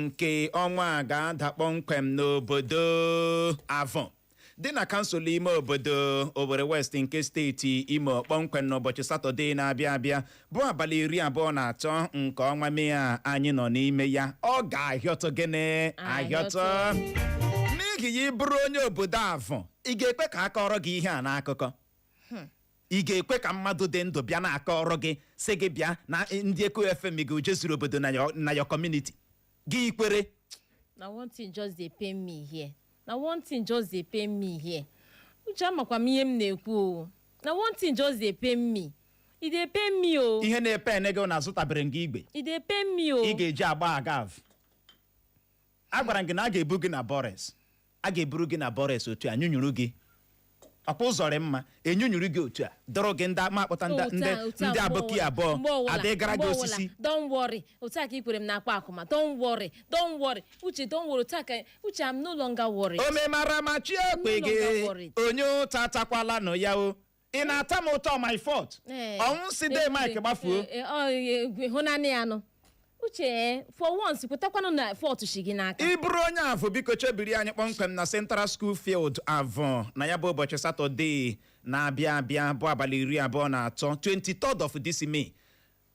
Nke ọnwa a ga-ada kpọmkwem n'obodo Avọ dị na kansụl ime obodo Owerri West nke steeti Imo, kpọmkwem n'ụbọchị Satọde na-abịa abịa, bụ abalị 23 nke ọnwa Mee a anyị nọ n'ime ya. Ọ ga-ahịọtụ gịnị? Ahịọtụ. N'ihi ya, ị bụrụ onye obodo Avọ, ị ga-ekwe ka akọrọ gị ihe a n'akụkọ? Ị ga-ekwe ka mmadụ dị ndụ bịa na-akọrọ gị, sị gị bịa na ndị Eko FM ga zuru obodo na your community, gị kwere? Na one thing just dey pain me here, na one thing just dey pain me here. Uche, amakwa m ihe m na-ekwu o. Na one thing just dey pain me, e dey pain me o. Ihe na-epe ene gị na azụtabere gị igwe E dey pain me o. ị ga-eji agba agav. Agwara m gị na a ga-ebu gị na bores, a ga-eburu gị na bores otu a, nyunyuru gị ọkwa ụzọ rị mma, enyunyuru gị otu a, dọrọ gị ndị ama akpọta ndị ndị ndị aboki abụọ adịgara gị osisi. Don't worry, otu a ka ị kwere m na-akpa akụma. Don't worry, don't worry, Uche, don't worry. Otu a ka, Uche, I'm no longer worried. O memara ma chi ekwe No gị longer worried. Onye ụta takwala nụ ya o. Ị na-ata m ụtọ, my fault. Ọnwụ si de Mike gbafuo. Hụnanị ya nụ, Uche, for once, kwetakwanụ na fault shi gị n'aka. Ị bụrụ onye Avụ, biko chebiri anyị kpọmkwem na Central School Field, Avụ, na ya bụ ụbọchị Satọde na-abịa abịa, bụ abalị 23, 23rd of this May.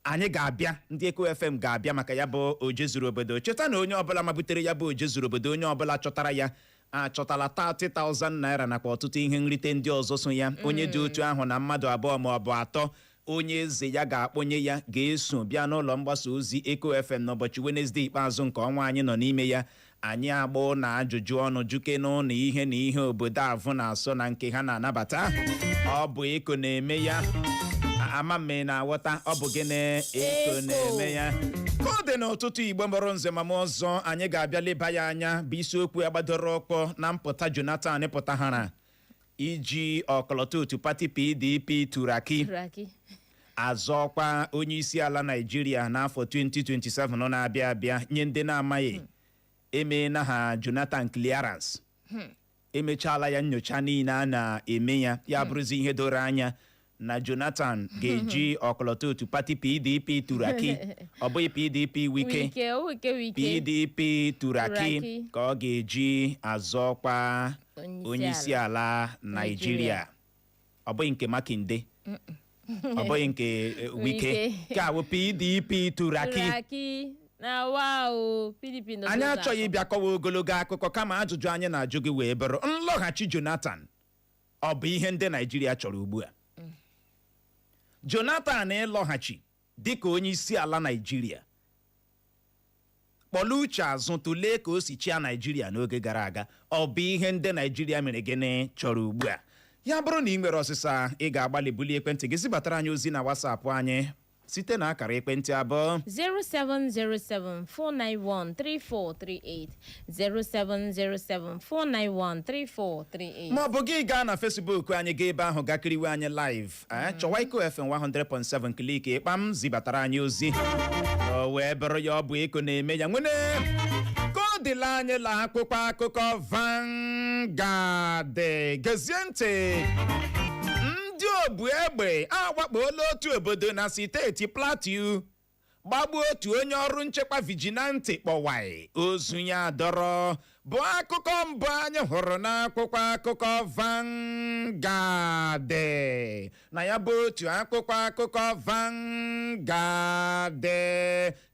Anyị ga-abịa, ndị Eko FM ga-abịa maka ya bụ oje zuru obodo. Cheta na onye ọbụla mabutere ya bụ oje zuru obodo, onye ọbụla chọtara ya, achọtala 30,000 naira nakwa ọtụtụ ihe nrite ndị ọzọ so ya. Onye dị otu ahụ na mmadụ abụọ ma ọ bụ atọ onye eze ya ga-akpọnye ya ga-eso bịa n'ụlọ mgbasa ozi Eko FM n'ụbọchị Wenezdee ikpeazụ nke ọnwa anyị nọ n'ime ya. Anyị agbụ na ajụjụ ọnụ juke n'ụlọ ihe na ihe obodo Avụ na-asọ na nke ha na-anabata. Ọ bụ Eko na-eme ya. Ama m ị na-aghọta. Ọ bụ gịnị? Eko Eko. na-eme ya. Ka ọ dị n'ụtụtụ, Igbo mụrụ nze ma m ọzọ, anyị ga-abịa leba ya anya, bụ isiokwu agbadoro ọkpọ na mpụta Jonathan pụtahara iji ọkọlọtọ otu pati PDP turaki Turaki. Azọkwa onye isi ala Naijiria n'afọ 2027 na-abịa abịa. Nye ndị na-amaghị, emeela ha Jonathan clearance, emechaala ya nyocha niile a na-eme ya, ya bụrụzi ihe doro anya na Jonathan ga-eji ọkọlọtọ otu pati PDP turaki. Ọ bụghị PDP Wike. Wike, Wike, Wike. PDP turaki Turaki. ka ọ ga-eji azọkwa Onyeisi onye isi ala Naijiria. Ọ bụghị nke Makinde, ọ bụghị nke Wike. Wike. Ka bụ PDP turaki. Turaki na wa o PDP nọ Anyị n'ụzọ achọghị atọ. ịbịa kọwa ogologo akụkọ, kama ajụjụ anyị na-ajụ gị wee bụrụ: nlọghachi Jonathan, ọ bụ ihe ndị Naijiria chọrọ ugbu a? Jonathan ịlọghachi dịka onye isi ala Naijiria, kpọrọ uche azụ tụlee ka o si chịa Naijiria n'oge gara aga, ọ bụ ihe ndị Naijiria mere gịnị chọrọ ugbu a? Ya bụrụ na ị nwere ọsịsa, ị ga-agbalị bulie ekwentị gị zibatara anyị ozi na WhatsApp anyị site na akara ekwentị abụọ: 0707 491 3438, 0707 491 3438. Ma ọ bụ gị gaa na Facebook anyị, gaa ebe ahụ gakiriwe anyị live. Chọwa Eko FM 100.7, click ịkpam, zibatara anyị ozi. O wee bụrụ ya, ọ bụ Eko na-eme ya. Nwene ka ọ dịla anyị la akwụkwọ akụkọ Vanguard. Gezie ntị, ndị obu egbe awakpola otu obodo na steeti Plateau, gbagbuo otu onye ọrụ nchekwa vigilante, kpọwai ozu ya dọrọ, bụ akụkọ mbụ anyị hụrụ n'akwụkwọ akụkọ Vanguard. Na ya bụ otu akwụkwọ akụkọ Vanguard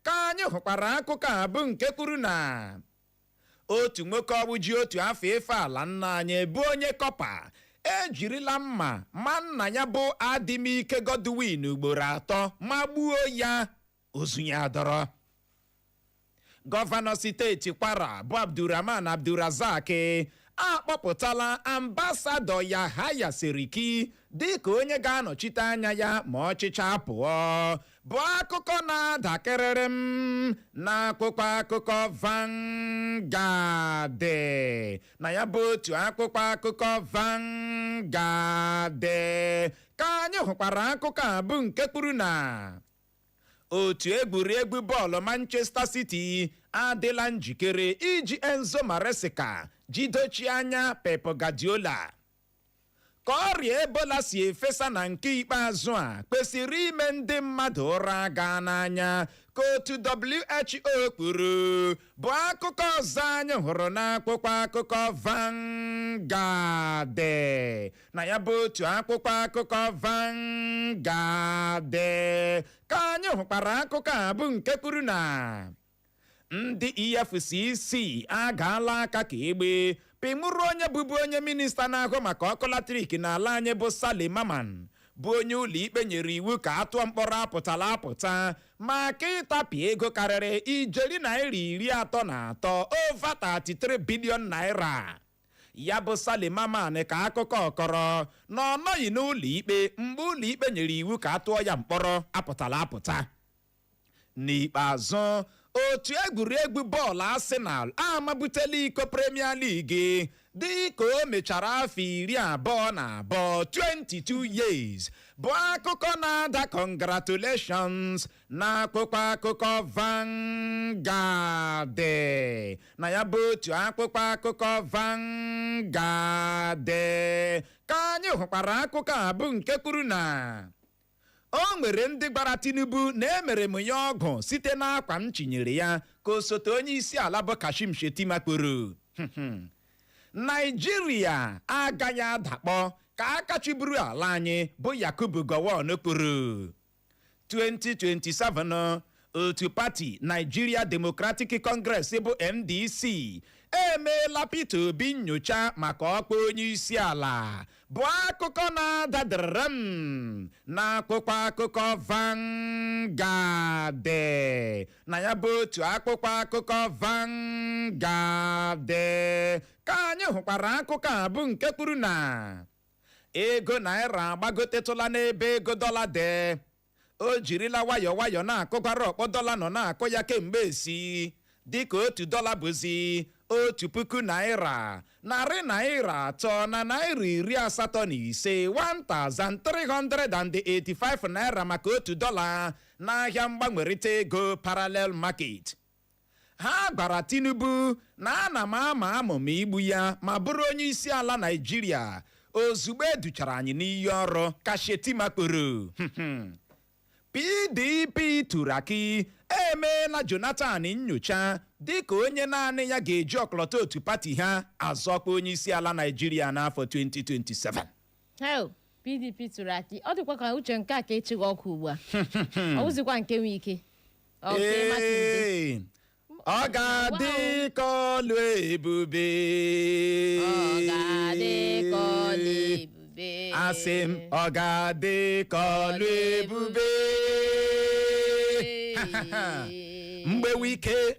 ka anyị hụkwara akụkọ a, bụ nke kwuru na otu nwoke ọgbụ ji otu afọ efe ala nna anyị, bụ onye kọpa, ejirila mma ma nna ya bụ Adịmike Godwin ugboro atọ ma gbuo ya, ozu ya dọrọ. Gọvanọ steeti Kwara bụ Abdulrahman Abdulrazak akpọpụtala Ambassador Yahaya Seriki dịka onye ga-anọchite anya ya ma ọchịcha pụọ, bụ akụkọ na-adakịrịrị m n'akwụkwọ akụkọ Vanguard. Na ya bụ otu akwụkwọ akụkọ Vanguard ka anyị hụkwara akụkọ a, bụ nke kwuru na otu egwuregwu bọọlụ Manchester City adịla njikere iji Enzo Maresca jidochie anya Pep Guardiola. Ka ọrịa Ebola si efesa na nke ikpeazụ a kwesịrị ime ndị mmadụ ụra gaa n'anya, ka otu WHO kwuru, bụ akụkọ ọzọ anyị hụrụ n'akwụkwọ akụkọ Vanguard. Na ya bụ otu akwụkwọ akụkọ Vanguard ka anyị hụkwara akụkọ a, bụ nke kwuru na ndị EFCC agaala aka ka egbe pịmụrụ onye bụbu onye minista na-ahụ maka ọkụ latrik n'ala anyị, bụ Sale Maman, bụ onye ụlọikpe nyere iwu ka a tụọ mkpọrọ apụtala apụta maka ịtapi ego karịrị ijeri naira 33, over 33 billion naira. Ya bụ Sale Maman ka akụkọ kọrọ na ọ nọghị n'ụlọ ikpe mgbe ụlọ ikpe nyere iwu ka a tụọ ya mkpọrọ apụtala apụta. N'ikpeazụ, otu egwuregwu bọọlụ Arsenal amabutela iko Premier League dị ka o mechara afọ 22, 22 years, bụ akụkọ na-ada congratulations na akwụkwọ akụkọ Vanguard. Na ya bụ otu akwụkwọ akụkọ Vanguard ka anyị hụkwara akụkọ a, bụ nke kwuru na o nwere ndị gbara Tinubu na emere m ya ọgwụ site n'akwa m chinyere ya, ka osote onye isi ala bụ Kashim Shettima kwuru. Naijiria agaghị adakpọ, ka aka chịburu ala anyị bụ Yakubu Gowon kwuru. 2027, otu pati Nigeria Democratic Congress bụ NDC emeela Peter Obi nyocha maka ọkpa onye isi ala, bụ akụkọ na-ada dịrịrịm n'akwụkwọ akụkọ Vanguard. Na ya bụ otu akwụkwọ akụkọ Vanguard ka anyị hụkwara akụkọ a, bụ nke kwuru na ego naira agbagotetụla n'ebe ego dọla dị. O jirila nwayọọ nwayọọ na-akụkwara ọkpọ dọla nọ na-akụ ya kemgbe esi, dịka otu dọla bụzi ₦1,385, 1385 naira maka otu dọla n'ahịa mgbanwerịta ego parallel market. Ha gwara Tinubu na ana m ama amụma igbu ya ma bụrụ onye isi ala Naijiria ozugbo educhara anyị n'iyi ọrụ, ka Shetima kwuru. PDP Turaki emeela Jonathan nyocha dịka onye naanị ya ga-eji ọkọlọtọ otu pati ha azọkwa onye isi ala Naijiria n'afọ 2027. Hell, PDP Turaki, ọ dịkwa ka uche nke a ka echighị ọkụ ugbu a, ọ wụzikwa nke nwe ike. Ọ nke Makinde. Ee, ọ ga-adị ka ọlụ ebube. Ọ ga-adị ka ọlụ ebube. Asị m, ọ ga-adị ka ọlụ ebube mgbe Wike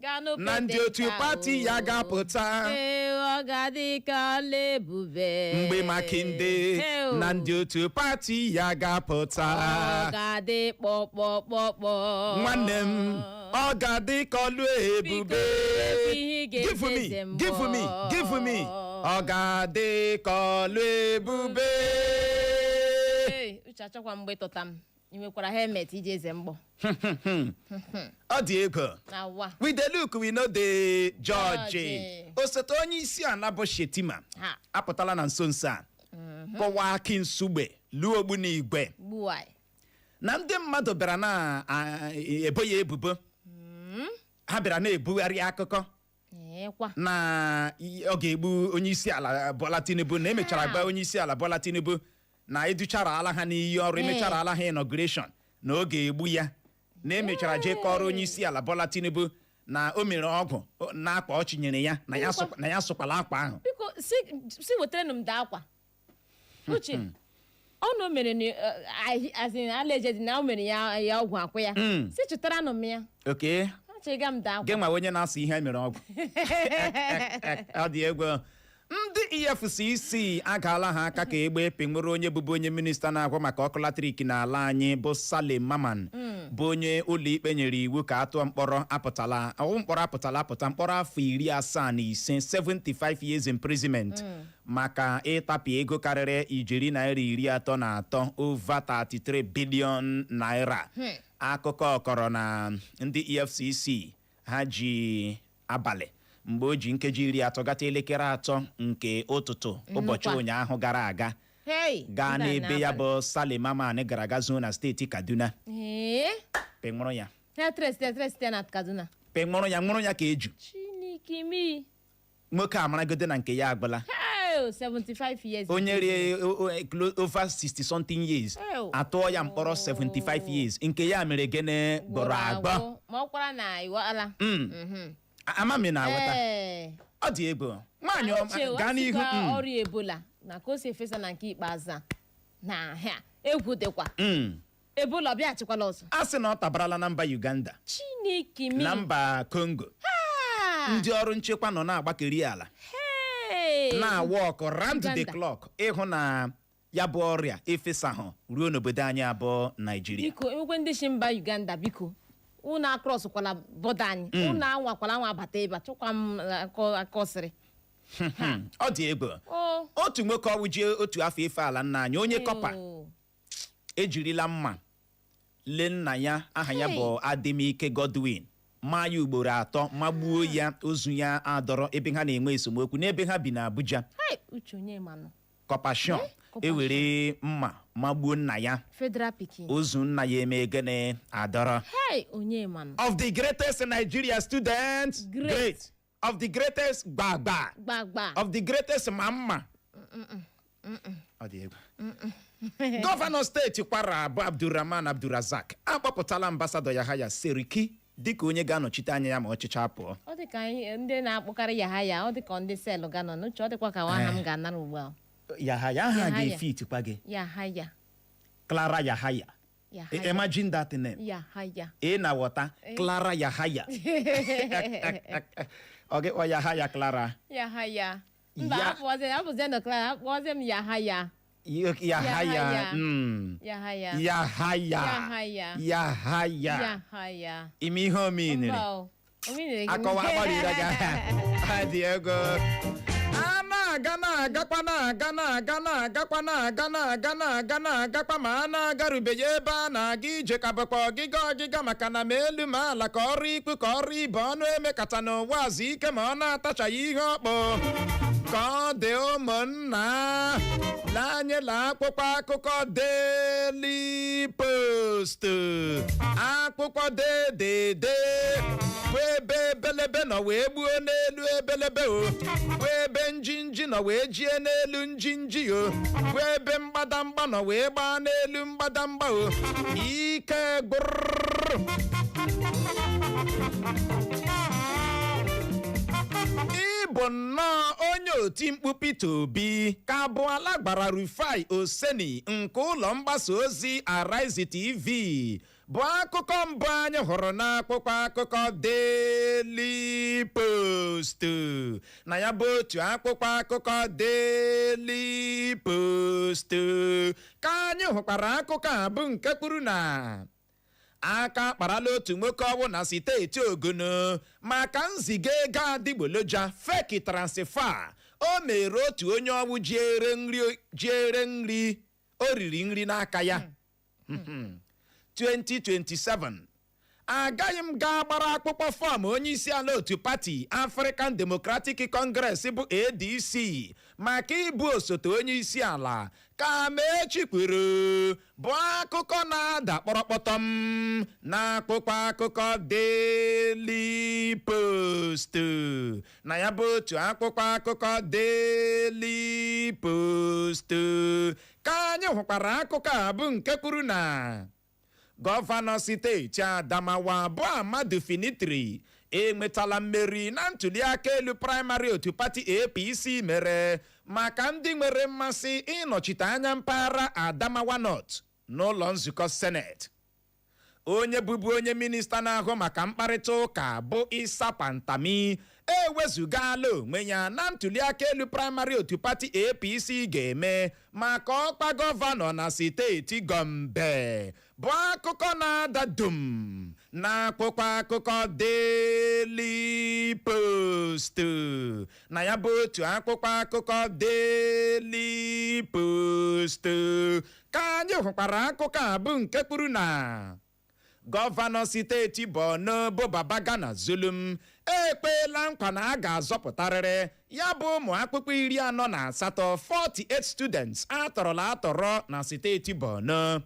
Gaa na ndị otu pati ya ga-apụta. Ee, ọ ga-adị ka ọlụ ebube. Mgbe Makinde na ndị otu pati ya ga-apụta. Ọ ga-adị kpọkpọkpọkpọ. Nwanne m, ọ ga-adị ka ọlụ ebube. Biko, ihe ị ga-eji Give me, eze mbọ. give me, give me. Ọ ga-adị ka ọlụ ebube. Ee, Uche, achọkwa mgbe tụta m, ị nwekwara helmet iji eze mgbọ? Ọ dị ego. Na wa. We dey look, we no dey judge. Judge. Osote onye isi ala bụ Shetima Ha. apụtala na nso nso a kọwaa Aki Nsugbe luo ogbunigwe Gbuwai. na ndị mmadụ bịara na-ebo ya ebubo. Ha bịara na-ebugharị akụkọ Ekwa. na ọ ga-egbu onye isi ala Bola Tinubu, na emechara gba onye isi ala Bola Tinubu na educhara ala ha n'iyi ọrụ, emechara ala ha inauguration, na ọ ga-egbu ya, na emechara jee kọrọ onye isi ala Bola Tinubu na o mere ọgwụ na akwa ọ chinyere ya, na ya na ya sụkwala akwa ahụ. Biko, si wetara m da akwa. Uche, ọ na o mere na as in alleged na o mere ya ya ọgwụ akwụ ya. Si chụtara nụ m ya. Oke. Achịga m da Gị akwa. nwa onye na-asụ ihe mere ọgwụ, ọ dị egwu. Ndị EFCC agaala ha aka ka egbe pinwere onye bụbu onye minista na-agwa maka ọkụ latrik n'ala anyị, bụ Salim Maman, bụ onye ụlọikpe nyere iwu ka a tụọ mkpọrọ apụtala ọwụ mkpọrọ apụtala apụta, mkpọrọ afọ 75, 75 years imprisonment, maka ịtapị ego karịrị ijeri naira 33, over 33 billion naira. Akụkọ kọrọ na ndị EFCC ha ji abalị mgbe o ji nkeji 30 gata elekere 3 nke ụtụtụ ụbọchị Nnukwu. ụnyaahụ gara aga. Hey, gaa ndị a n'ebe ya n'abalị. bụ Salim Mamman gara aga zuo na steeti Kaduna. Ee? Pịnwụrụ ya. Ha trace na Kaduna. Pịnwụrụ ya, nwụrụ ya ka eju. Chineke mi. Nwoke amaragode na nke ya agbala. Hey, 75 years. Onye rie over 60 something years, Ew. atụọ ya mkpọrọ 75 years, nke ya mere gịnị? Gbọrọ agbọ. Ma ọ kwara na iwala. Amami na aghọta. Ee. Ọ dị egwu, nwaanyị ọma. Uche, Gaa n'ihu. asịkwa ọrịa Ebola na ka o si efesa na nke ikpeazụ a, na ha egwu dịkwa. Ebola ọ bịaghachikwala ọzọ. A sị na ọ tabarala na mba Uganda, Chineke mi. na mba Congo. Ah! Ndị ọrụ nchekwa nọ na-agbakeri ala, Hey! na-awa ọkụ round the Uganda. clock ịhụ na ya bụ ọrịa efesahụ ruo n'obodo anyị abụọ, Naijiria. Biko, enwekwe ndị si mba Uganda, biko, unu acrosskwala border anyị, unu anwakwala anwa abata ebe a. Chọkwa m akọsịrị. Ọ dị egwu. O. Otu nwoke ọwụ ji otu afọ efe ala nna anyị, onye kọpa, ejirila mma lee nna ya, aha ya bụ Adịmike Godwin, maa ya ugboro atọ, magbuo ya, ozu ya adọrọ ebe ha na-enwe esemokwu n'ebe ha bi n'Abuja. Hai, Uche, onye manụ. Kọpashọn. Compassion. Ewere mma magbuo nna ya. Federal pikin. Ozu nna ya eme gịnị? Adọrọ. Hey, onye manụ. Of the greatest Nigeria students. Great. Of the greatest gbagba. Gbagba. Of the greatest ma mma. Ọ dị egwu. Gọvanọ steeti Kwara bụ Abdulrahman Abdulrazak akpọpụtala Ambassador Yahaya Seriki dịka onye ga-anọchite anya ya ma ọchịchị apụọ. Ọ dị ka anyị ndị na-akpọkarị Yahaya, ọ dị ka ndị selụ ga nọ n'uche, ọ dịkwa ka nwa ha m ga-anara ugbu a. Yahaya aha Yahaya. ga-efitikwa gị. Yahaya. Clara Yahaya. Yahaya. Imagine that name. Yahaya. Ị na-aghọta Clara Yahaya, ọ gị kpọ Yahaya Clara. Yahaya, mba. Apụọzie nọ Clara, akpọzie m Yahaya. Yahaya. Yahaya. Yahaya. Yahaya. Yahaya. Yahaya. Yahaya. Ime ihe omenere. Mba o. Omenere gị. Akọwa agbalịra gị adị ego a na-aga na-agakwa na-aga na-aga na-agakwa na-aga na-aga na-aga na-agakwa, ma a na-agarubeghị ebe a na-aga ije, ka bụkwa ọgịga ọgịga, maka na ma elu ma ala, ka ọrụ ikpu ka ọrụ ibe ọnụ emekata n'ụwa azụ ike, ma ọ na-atachaghị ihe ọkpụ ka ọ dị. Ụmụnna, lee anya la akwụkwọ akụkọ Daily Post, akwụkwọ dedede bụ ebe ebelebe nọ wee gbuo n'elu ebelebe o, bụ ebe njinji nọ wee jie n'elu njinji o, bụ ebe mgbadamgba nọ wee gbaa n'elu mgbadamgba o. Ike gbụrụ. Ịbụ nnọọ onye oti mkpu Peter Obi ka bụ ala gbara Rufai Oseni nke ụlọ mgbasa ozi Arise TV bụ akụkọ mbụ anyị hụrụ n'akwụkwọ akụkọ Daily Post. Na ya bụ otu akwụkwọ akụkọ Daily Post ka anyị hụkwara akụkọ a bụ nke kwuru na aka akparala otu nwoke ọwụ na steeti Ogun maka nziga ego adịgboloja, fake transfer o mere otu onye ọwụ ji ere nri, ji ere nri o riri nri n'aka ya. 2027 agaghị m gaa gbara akpụkpọ fọm onye isi ala otu pati African Democratic Congress bụ ADC maka ịbụ osote onye isi ala, ka Mechi kwuru, bụ akụkọ na-ada kpọrọkpọtọm n'akwụkwọ akụkọ Daily Post. Na ya bụ otu akwụkwọ akụkọ Daily Post ka anyị hụkwara akụkọ a bụ nke kwuru na gọvanọ steeti Adamawa bụ Ahmadu Fintiri enwetala mmeri na ntụliaka elu praịmarị otu pati APC mere maka ndị nwere mmasị ịnọchite anya mpaghara Adamawa North n'ụlọ nzukọ Seneti. Onye bụbu onye minista na-ahụ maka mkparịta ụka bụ Isa Pantami ewezugala onwe ya na ntụliaka elu praịmarị otu pati APC ga-eme maka ọkwa gọvanọ na steeti Gombe, bụ akụkọ na-ada dum n'akwụkwọ akụkọ Daily Post. Na ya bụ otu akwụkwọ akụkọ Daily Post ka anyị hụkwara akụkọ a bụ nke kwuru na Gọvanọ steeti Borno bụ Babagana Zulum ekpeela nkwa na a ga-azọpụtarịrị ya bụ ụmụ akwụkwọ 48, 48 students, atọrọla atọrọ na steeti Borno.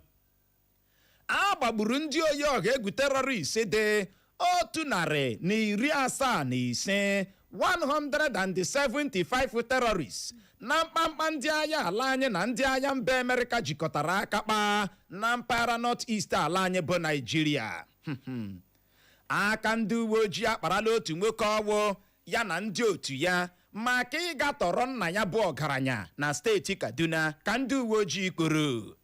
A gbagburu ndị oyi ọha egwu terrorist dị 175, 175 terrorists, na mkpamkpa ndị agha ala anyị na ndị agha mba Amerịka jikọtara aka kpaa na mpaghara North East ala anyị bụ Naijiria. Aka ndị uwe ojii akparala otu nwoke ọwụ ya na ndị otu ya maka ịga tọrọ nna ya bụ ọgaranya na steeti Kaduna, ka ndị uwe ojii kwuru.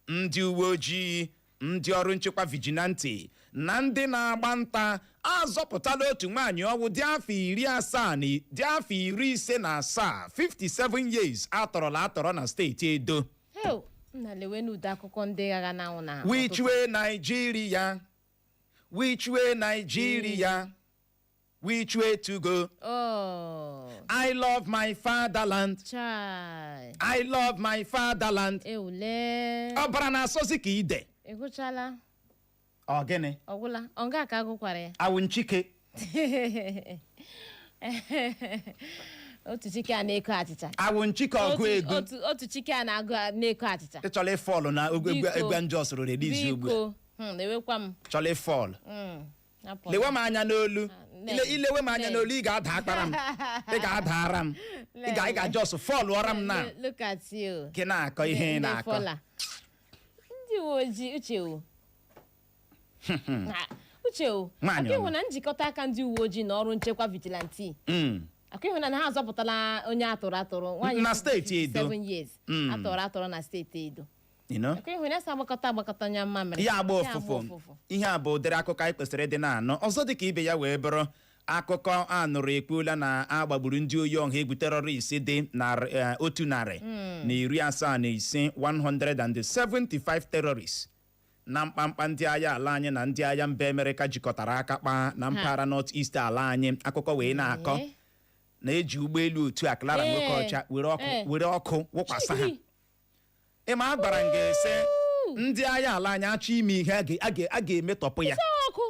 Ndị uwe ojii, ndị ọrụ nchekwa vigilante na ndị na-agba nta azọpụtala otu nwaanyị ọwụ dị afọ 70 na dị afọ 57, 57 years, atọrọla atọrọ na steeti Edo. Heo, nna, lewe n'ude akụkọ ndị agha na-anwụ na Which way Nigeria? Which way Nigeria? Which way to go? Oh. I love my fatherland. Chai. I love my fatherland. Ewule. Ọbara na-asọzi ka ide. Ị gụchala? Ọ gịnị? Ọgwụla ọ nga ka agụkwara ya. Awụ nchike. Otu chike a na-eko achịcha. Awụ nchike ọgụ egwu. Otu chike a na-agụ na-eko achịcha. Ị chọrọ ịfọlụ na egwu Biko. egwu njọ soro release ugbu a. Biko, lewekwa m. Chọrọ ịfọlụ. Hapụ m. Lewe m anya n'olu. Ne. Ilewe m anya Ne. n'olu, ị ga-ada akpara m, ị ga-adara m, ị ga just fọlụọra m na Look at you. gị na-akọ ihe ị Ndị na-akọ. fọla. Ndị uwe ojii, uche o. Ah, uche o. Nwaanyị Akwa ọma. ịhụ na njikọta aka ndị uwe ojii na ọrụ nchekwa vigilante, akwa ịhụ na ha azọpụtala onye atụrụ atụrụ nwaanyị Na steeti Edo. 57 years atụrụ atụrụ na steeti Edo. You know? Akwa ịhụ na esa agbakọta agbakọta nya mmamịrị. Ihe agba Ya ụfụfụ. Ihe a bụ ụdịrị akụkọ anyị kwesịrị ịdị na-anụ. Ọzọ dị ka ibe ya wee bụrụ akụkọ a nụrụ ekwuola na a gbagburu ndị oyi ọha egwu terrorist dị 175, 175 terrorists, na mkpamkpa ndị agha ala anyị na ndị agha mba Amerịka jikọtara aka kpaa na mpaghara North East ala anyị. Akụkọ wee na-akọ na-eji ụgbọelu otu a Clara nwoke ọcha were ọkụ were ọkụ wụkwasa ha. Ịma a gwara m gị sị ndị agha ala anyị achọ ime ihe a ga-emetọpụ ya. Ọkụ.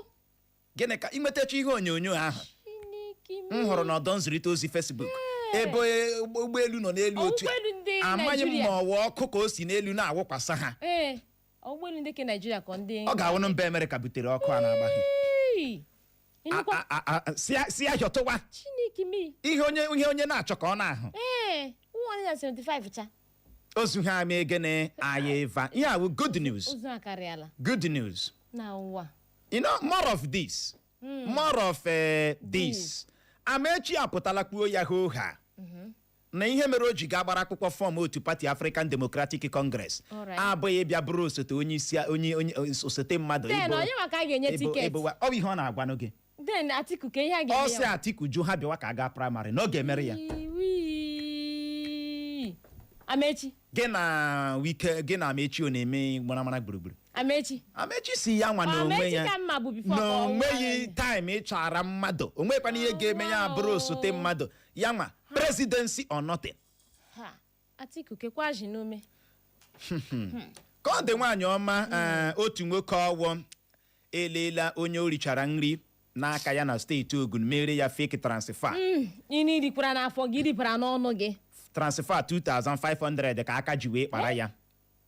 Gịnị ka inwetacha ihe onyonyo ahụ Chineke. m hụrụ n'ọdọ nzirịta ozi Facebook ebe ụgbọelu nọ n'elu otu a? Ụgbọelu ndị Amaghị m Naịjirịa. ma ọwa ọkụ ka o si n'elu na-awụkwasa ha. Ee, ụgbọelu ndị ke Naijiria ka ndị Ọ ga-awụnụ mba Amerịka butere ọkụ a na-agba ha. Ee. Ịnụkwa? Si ya hịọtụwa. Chineke mi. Ihe onye na-achọ ka ọ na-ahụ. Ee, 175 cha. Ozu ha mee gịnị anyị va? Ihe a bụ good news. Ozu akarịala. Good news. Na ụwa. More of this, more of this. Amechi apụtala kwuo ya hoo ha na ihe mere o ji ga gbara akwụkwọ form otu pati African Democratic Congress abụghị ịbịa bụrụ osote onye isi, onye osote mmadụ. Then onye maka a ga-enye ticket? Ọ bụ ihe ọ na-agwanụ gị. Then Atiku, ka ihe a Ọ ga-eme sị ya? Atiku jụ ha bịawa ka a gaa primary na ọ ga-emere ya. Iwii. Amechi. Gị na Wike, gị na Amechi ọ na-eme maramara gburugburu. Amechi. Amechi si ya nwa na onwe Amechi ya ka mma bụ before na ka ọ onweghị nwụọ. time ịchara mmadụ, onwekwana ihe ga-eme ya bụrụ osote mmadụ ya nwa, presidency or nothing. Ha, Atiku kekwa ji n'ume. Ka ọ dị, nwaanyị ọma, otu nwoke ọwọ eleela onye o richara nri n'aka ya na steeti Ogun mere ya fake transfer. Ị rikwara n'afọ gị, ribara n'ọnụ gị. Transfer 2500 ka aka ji wee kpara ya.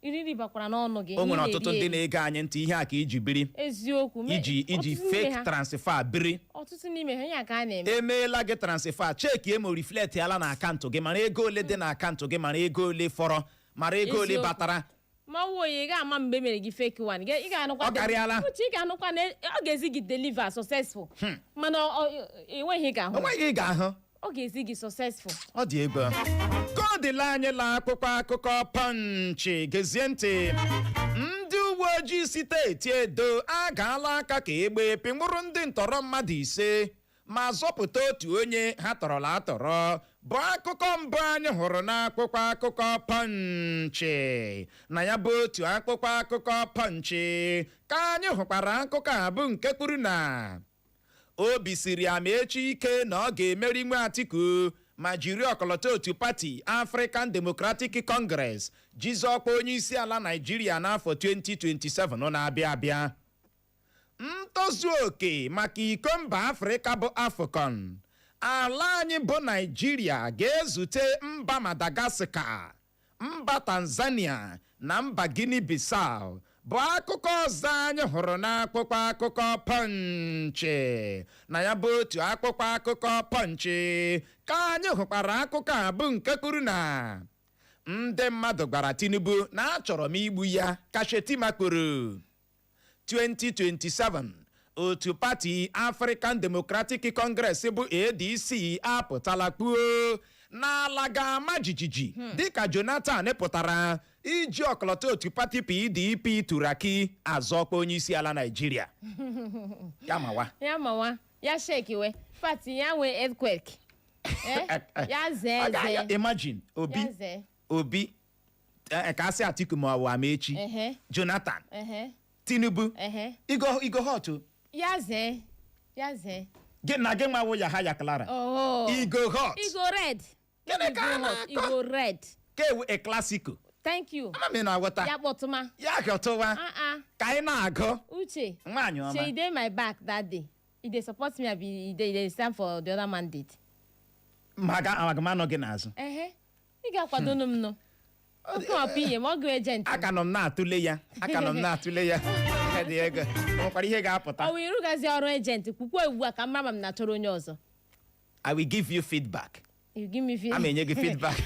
Iri ribakwara n'ọnụ gị. O nwere Ị ọtụtụ na-eri ndị eri. na-ege anyị ntị, ihe a ka iji biri. Eziokwu. Iji ọtụtụ n'ime fake transfer biri. Ọtụtụ n'ime ha, ihe a ka a na-eme. Emeela gị transfer, cheki emo reflect ala na akaụntụ gị, mara ego ole dị na akaụntụ gị, mara ego ole fọrọ, mara ego ole batara. Ma ọ oyi, ị ga-ama mgbe mere gị fake one. Ị ga-anụkwa. Ọ karịala. Uche, ị ga-anụkwa na ọ ga-ezi gị deliver successful, mana enweghị ị ga-ahụ. O nweghị ị ga-ahụ. Ọ ga-ezi gị successful. Ọ dị egwu. Ka ọ dịla anyị la akwụkwọ akụkọ Punch. Gezie ntị, ndị uwe ojii steeti Edo agaala aka ka egbe pịnwụrụ ndị ntọrọ mmadụ 5 ma zọpụta otu onye ha tọrọla atọrọ, bụ akụkọ mbụ anyị hụrụ n'akwụkwọ akụkọ Punch. Na ya bụ otu akwụkwọ akụkọ Punch ka anyị hụkwara akụkọ a bụ nke kwuru na obi siri Amaechi ike na ọ ga-emeri nwe Atiku ma jiri ọkọlọtọ otu pati African Democratic Congress jizọkwa onye isi ala Naijiria n'afọ 2027 na-abịa abịa. Ntozu oke maka iko mba Afrịka bụ AFCON, ala anyị bụ Naijiria ga-ezute mba Madagascar, mba Tanzania na mba Guinea Bissau bụ akụkọ ọzọ anyị hụrụ n'akwụkwọ akụkọ Punch. Na ya bụ otu akwụkwọ akụkọ Punch ka anyị hụkwara akụkọ a bụ nke kwuru na ndị mmadụ gwara Tinubu na achọrọ m igbu ya, ka Shetima kwuru. 2027, otu pati African Democratic Congress bụ ADC apụtala kpuo n'ala ga-ama jijiji dịka Jonathan pụtara iji ọkọlọtọ otu pati PDP Turaki azọkwa onye isi ala Naijiria. Ya mawa. Ya mawa ya, shekiwe pati ya nwee earthquake. Eh? Ya zee zee. Imagine Obi Ya zee. Obi, ka asị Atiku ma ọ bụ Amaechi, Jonathan, Tinubu, igo igo hot o. Ya zee, ya zee. Gị na gị nwa wụ ya ha ya Clara. Oh. Igo hot. Igo red. Gịnị ka a Igo hot. na-akọ? Igo red. Ka ewu a classico. Thank you. Ama m ị na-aghọta. Ya kpọtụma. Ya gọtụwa. Ah ah. Ka anyị na-agụ. Uche. Nwaanyị ọma. Shey you dey my back that day? You dey support me abi you dey stand for the other mandate? Ma aga aga m anọ gị n'azụ. Ehe, ị ga-akwadonu m nụ oke ọpụ ihe ma ọ gụ agent. Aka nọ m na-atụle ya, aka nọ m na-atụle ya. Dị ego o nwekwara ihe ga-apụta. Ọ wụ ịrụgazi ọrụ agent kwukwa ugbu a ka mma ma m na-achọrọ onye ọzọ. I will give you feedback. You give me A ma enye gị feedback.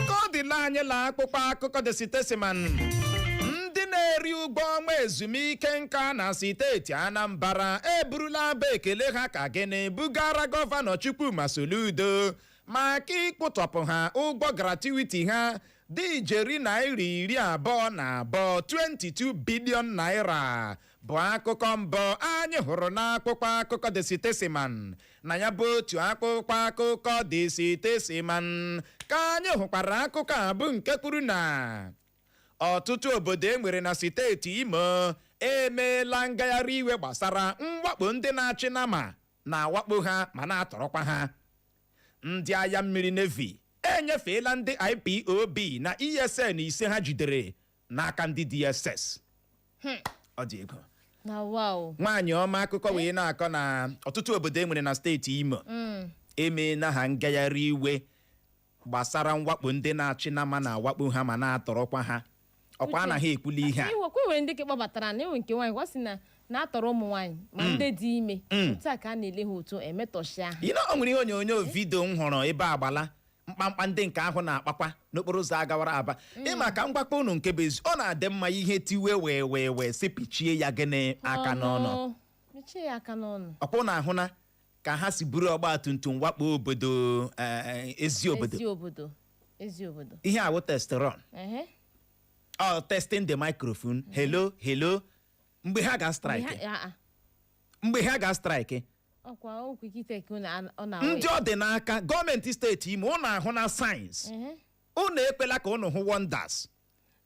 Ka ọ dịla anyị la akpụkpọ akụkọ The Statesman, ndị na-eri ụgwọ ọnwa ezumike nka na steeti Anambra eburula abụ ekele ha ka gịnị bugara Gọvanọ Chukwuma Soludo maka ịkpụtọpụ ha ụgwọ gratuity ha dị ijeri naira 22, 22 billion naira, bụ akụkọ mbụ anyị hụrụ n'akwụkwọ akụkọ The Statesman. Na ya bụ otu akwụkwọ akụkọ The Statesman ka anyị hụkwara akụkọ a bụ nke kwuru na ọtụtụ obodo e nwere na steeti Imo emeela ngagharị iwe gbasara mwakpo ndị na-achị nama na-awakpo ha ma na-atọrọkwa ha. Ndị agha mmiri Navy enyefeela ndị IPOB na ESN ise ha jidere n'aka ndị DSS. Ọ dị ego. Na wow. Nwaanyị ọma, akụkọ wee na-akọ na ọtụtụ obodo e nwere na steeti Imo emeela ha ngagharị iwe gbasara mwakpo ndị na-achị nama na-awakpo ha ma na-atọrọkwa ha. Ọkwa Uche, anaghị ekwuli ihe a. Iwekwa nwere ndị ka kpọbatara na enwe nke nwaanyị, ọ sị na na-atọrọ ụmụ nwaanyị ma ndị dị ime, otu a ka a na-ele ha, otu emetọchịa ha. O nwere ihe onyonyo video m hụrụ ebe agbala mkpamkpa ndị nke ahụ na-akpakwa n'okporo ụzọ agawara Aba. Ịma ka mgbakọ unu nke bụ ezi, ọ na-adị mma ihe tiwe wee wee wee si pichie ya gịnị aka n'ọnụ. Mechie ya aka n'ọnụ. Ọkwa na ahụ na ka ha si buru ọgba tum tum wakpo obodo, ezi obodo. Ezi obodo, ezi obodo. Ihe awụ test run. Ọ testing the microphone, hello hello, mgbe ha ga strike. Mgbe ha ga strike. Ọkwa okwu ikite ka ọ na Ndị ọ dị n'aka, gọọmenti steeti Imo, ụnụ ahụ na signs, ụnụ ekwela ka ụnụ hụ wonders.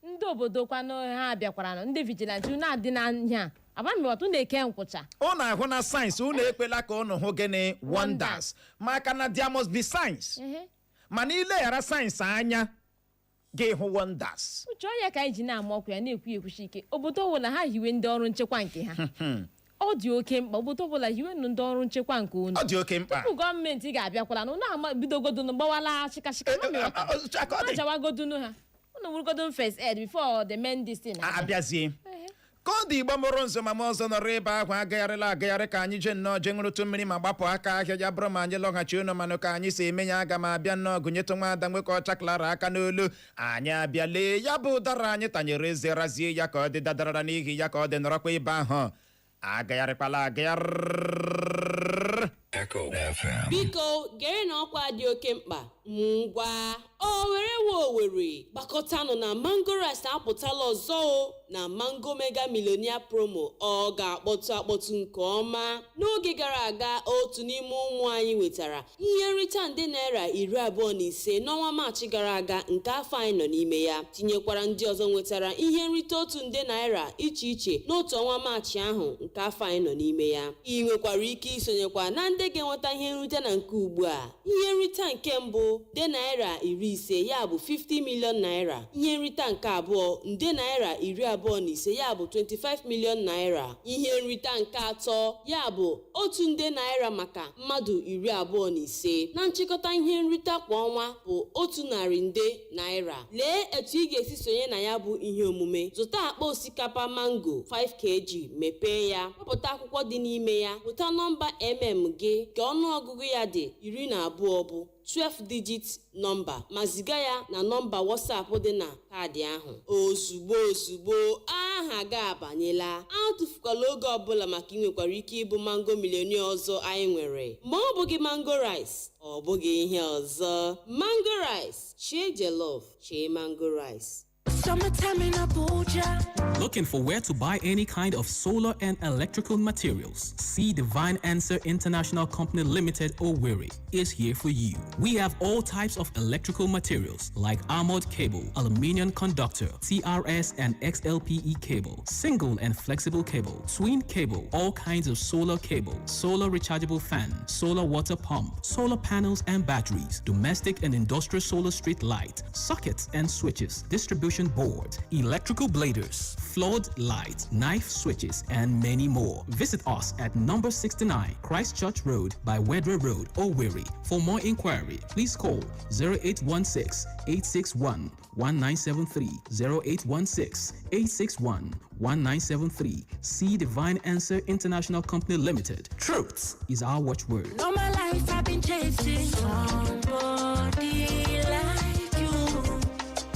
Ndị obodo kwanụ, ha bịakwara nụ, ndị vigilante unu adị n'anya abamịwata unu eke nkwụcha. Ụnụ ahụ na signs, ụnụ ekwela ka ụnụ hụ gịnị? Wonders. Maka na there must be signs. Mana ileghara signs anya, gị hụ wonders. Uche, onye ka anyị ji na-ama ọkụ ya na-ekwu ekwuchi ike, obodo ọbụla ha hiwe ndị ọrụ nchekwa nke ha, ọ dị oke mkpa. Obodo ọbụla hiwenụ ndị ọrụ nchekwa nke unu. Ọ dị oke mkpa. Tupu gọọmenti ga-abịakwala na unu ama bidogodunu gbawala chịkachịka. Ka ọ dị. Ajawagodunu ha, unu wurugodun first aid before the main this thing abịa. Abịazie. Ka ọ dị, Igbo mụrụ nzọ ma m ọzọ nọrọ ebe ahụ agagharịla agagharị ka anyị jee nnọọ jee ṅụrụtụ mmiri ma gbapụ aka ahịa. Ya bụrụ ma anyị lọghachi unu manụ ka anyị si eme ya, aga m abịa nnọọ gụnyetụ nwa ada nwoke ọcha Clara aka n'olu. Anyị abịa lee ya bụ ụdara anyị tanyere eze, razie ya ka ọ dị dadarara n'ihi ya ka ọ dị. Nọrọkwa ebe ahụ, agagharịkwala agagharị. Echo FM. Biko gere na ọkwa dị oke mkpa. Ngwa, Owere we Owere, gbakọtanụ na Mango Rice apụtala ọzọ o na Mango Mega Millionaire Promo. Ọ ga-akpọtụ akpọtụ nke ọma. N'oge gara aga, otu n'ime ụmụ anyị nwetara ihe nrite nde naira 25 n'ọnwa Maachị gara aga nke afọ anyị nọ n'ime ya, tinyekwara ndị ọzọ nwetara ihe nrite 1 nde naira iche iche n'otu ọnwa Maachị ahụ nke afọ anyị nọ n'ime ya. Ị nwekwara ike isonyekwa na ndị Ga-enweta ihe nrite na nke ugbu a: ihe nrite nke mbụ, nde naira 50, ya bụ 50 million naira; ihe nrite nke abụọ, nde naira 25, ya bụ 25 million naira; ihe nrite nke atọ, ya bụ 1 nde naira maka mmadụ 25. Na nchịkọta, ihe nrite kwa ọnwa bụ 100 nde naira. Lee etu ị ga-esi sonye na ya bụ ihe omume: zụta akpa osikapa Mango 5 kg, mepee ya, wepụta akwụkwọ dị n'ime ya, pụta nọmba gị ka ọnụọgụgụ ya dị 12, bụ 12 digit number, ma ziga ya na nọmba WhatsApp dị na kaadị ahụ. Ozugbo ozugbo, aha gị abanyela. Atụfukwala oge ọbụla, maka ị nwekwara ike ịbụ Mango Millionaire ọzọ anyị nwere. Ma ọ bụghị Mango Rice, ọ bụghị ihe ọzọ. Mango Rice, chie jollof, chie Mango Rice. Summertime in Abuja. Looking for where to buy any kind of solar and electrical materials? See Divine Answer International Company Limited, Owerri, is here for you. We have all types of electrical materials like armored cable, aluminium conductor, TRS and XLPE cable, single and flexible cable, twin cable, all kinds of solar cable, solar rechargeable fan, solar water pump, solar panels and batteries, domestic and industrial solar street light, sockets and switches, distribution board, electrical bladers, flood light, knife switches, and many more. Visit us at number 69 Christchurch Road by Wedra Road, Owerri. For more inquiry, please call 0816 861 1973, 0816 861 1973. See Divine Answer International Company Limited. Truth is our watchword. All my life I've been chasing somebody like you.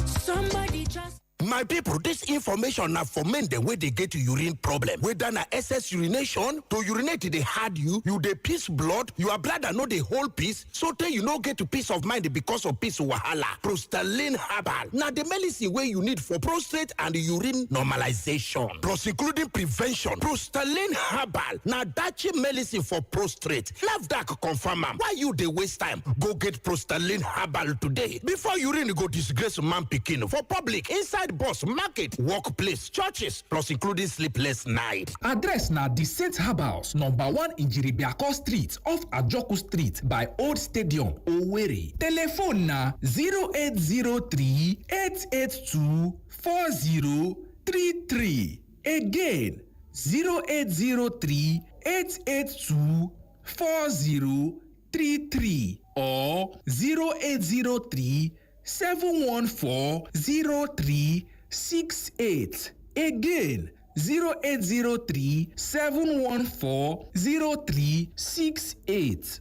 Somebody just. My people, dis information na for men dem wey dey get urine problem. Whether na excess urination, to urinate dey hard you, you dey piss blood, your bladder no dey hold piss, so tey you no get peace of mind because of piss wahala. Prostalin Herbal na the medicine wey you need for prostate and urine normalization. Plus including prevention, Prostalin Herbal na dachi medicine for prostate. NAFDAC confirm am. Why you dey waste time? Go get Prostalin Herbal today before urine go disgrace man pikin for public, inside bus, market, workplace, churches, plus including sleepless night. Address na The Saint Herbals, number 1 Njiribiako Street, off Ajoku Street, by Old Stadium, Owerri. Telephone na 0803 882 4033. Again, 0803 882 4033 or 0803 714 0368. Again, 0803 714 0368.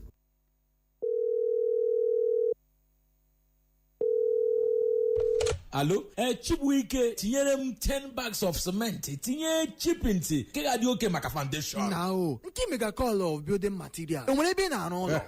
Alo, ee, Chibuike, tinyere m 10 bags of cement, tinye chippings nke ga-adị oke maka foundation. Na o nke mega call of building material, enwere ebe ị na-arụ ụlọ?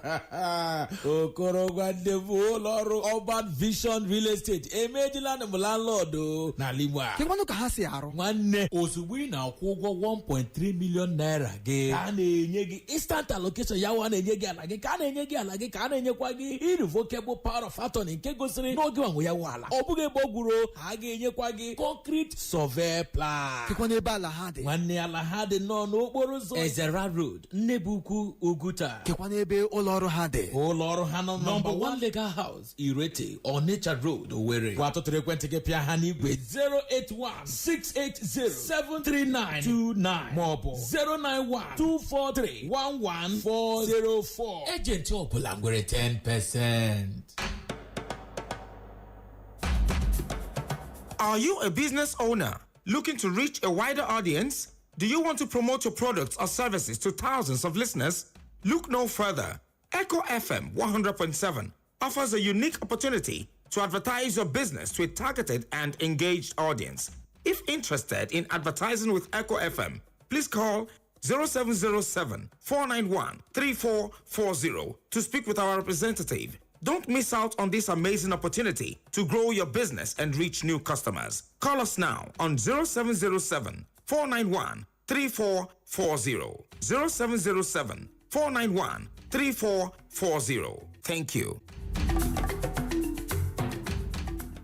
Okoro, nwanne m, ụlọ ọrụ Urban Vision Real Estate emejila m landlord o n'ala Igbo a. Kekwanụ ka ha si arụ? Nwanne, ozugbo ị na-akwụ ụgwọ 1.3 million naira gị, ka a na-enye gị instant allocation. Ya wa na-enye gị ala gị, ka a na-enye gị ala gị, ka a na-enyekwa gị irrevocable power of attorney nke gosiri n'oge nwanwe ya nwe ala. Ọ bụghị ebe ọ gwuru, a ga-enyekwa gị concrete survey plan. Kekwanụ ebe ala ha dị? Nwanne, ala ha dị nnọọ n'okporo ụzọ Ezera Road, Nnebukwu, Oguta. Kekwanụ ebe ụlọ ọrụ ha dị? Ụlọ ọrụ ha nọ nọmba 1 Legal House, Irete, Onitsha Road, Owerri. Gwa tụtụrụ ekwentị gị, pịa ha n'igwe 08168073929 maọbụ 09124311404. Ejenti ọbụla nwere 10%. Are you a business owner looking to reach a wider audience? Do you want to promote your products or services to thousands of listeners? Look no further. Echo FM 100.7 offers a unique opportunity to advertise your business to a targeted and engaged audience. If interested in advertising with Echo FM, please call 0707 491 3440 to speak with our representative. Don't miss out on this amazing opportunity to grow your business and reach new customers. Call us now on 0707 491 3440. 0707 491 3440. Thank you.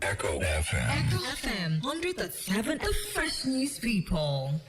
Echo FM. Echo FM 100.7, the fresh news people.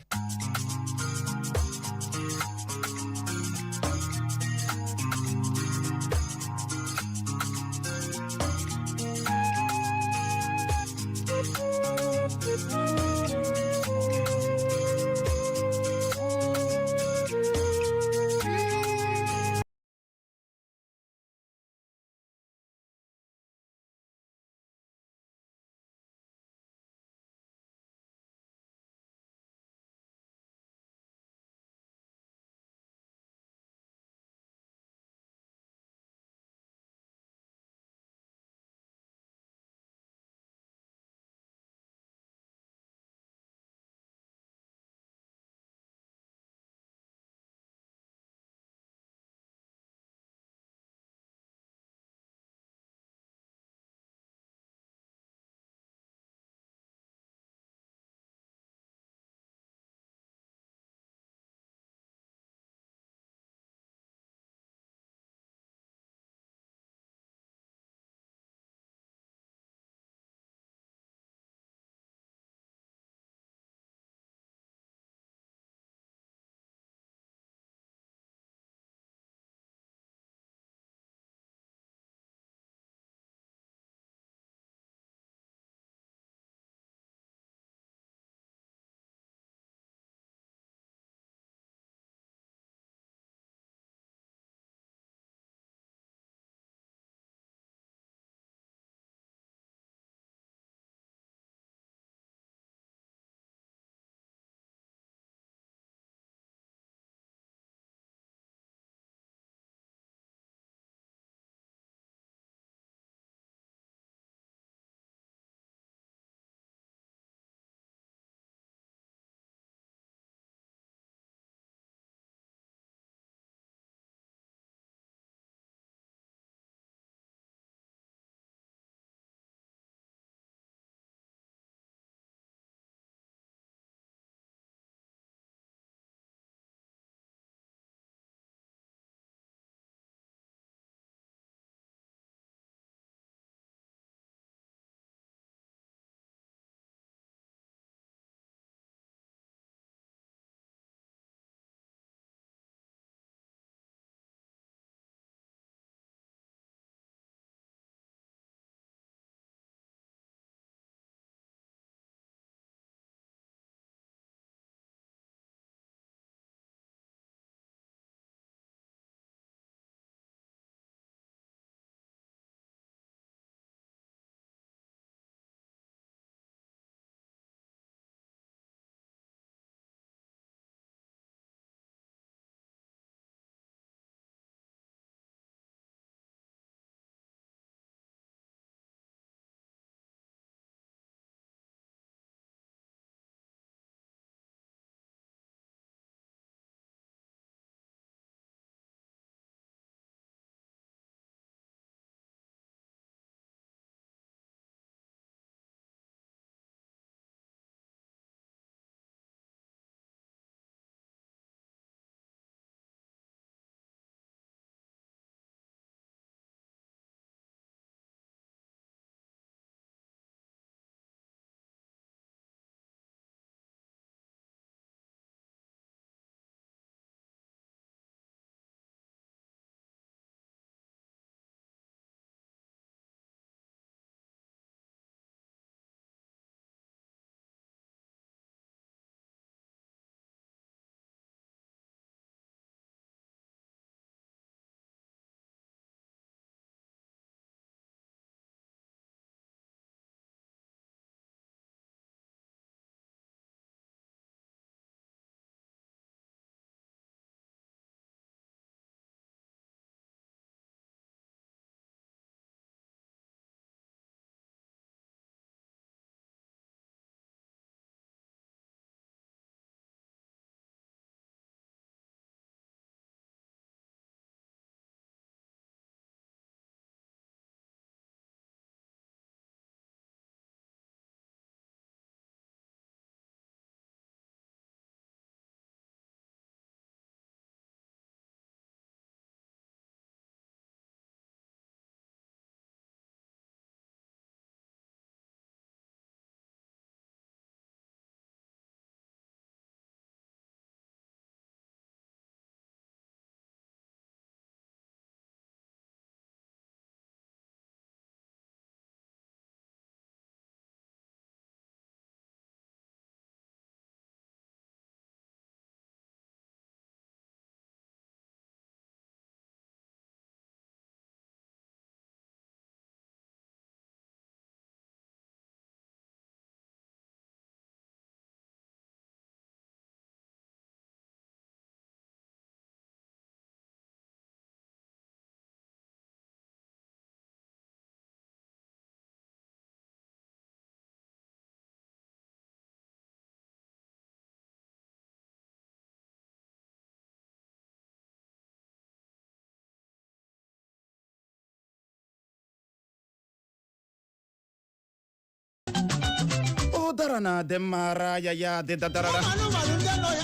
Ụdara na-adị mma, ara ya ya dị dadarara.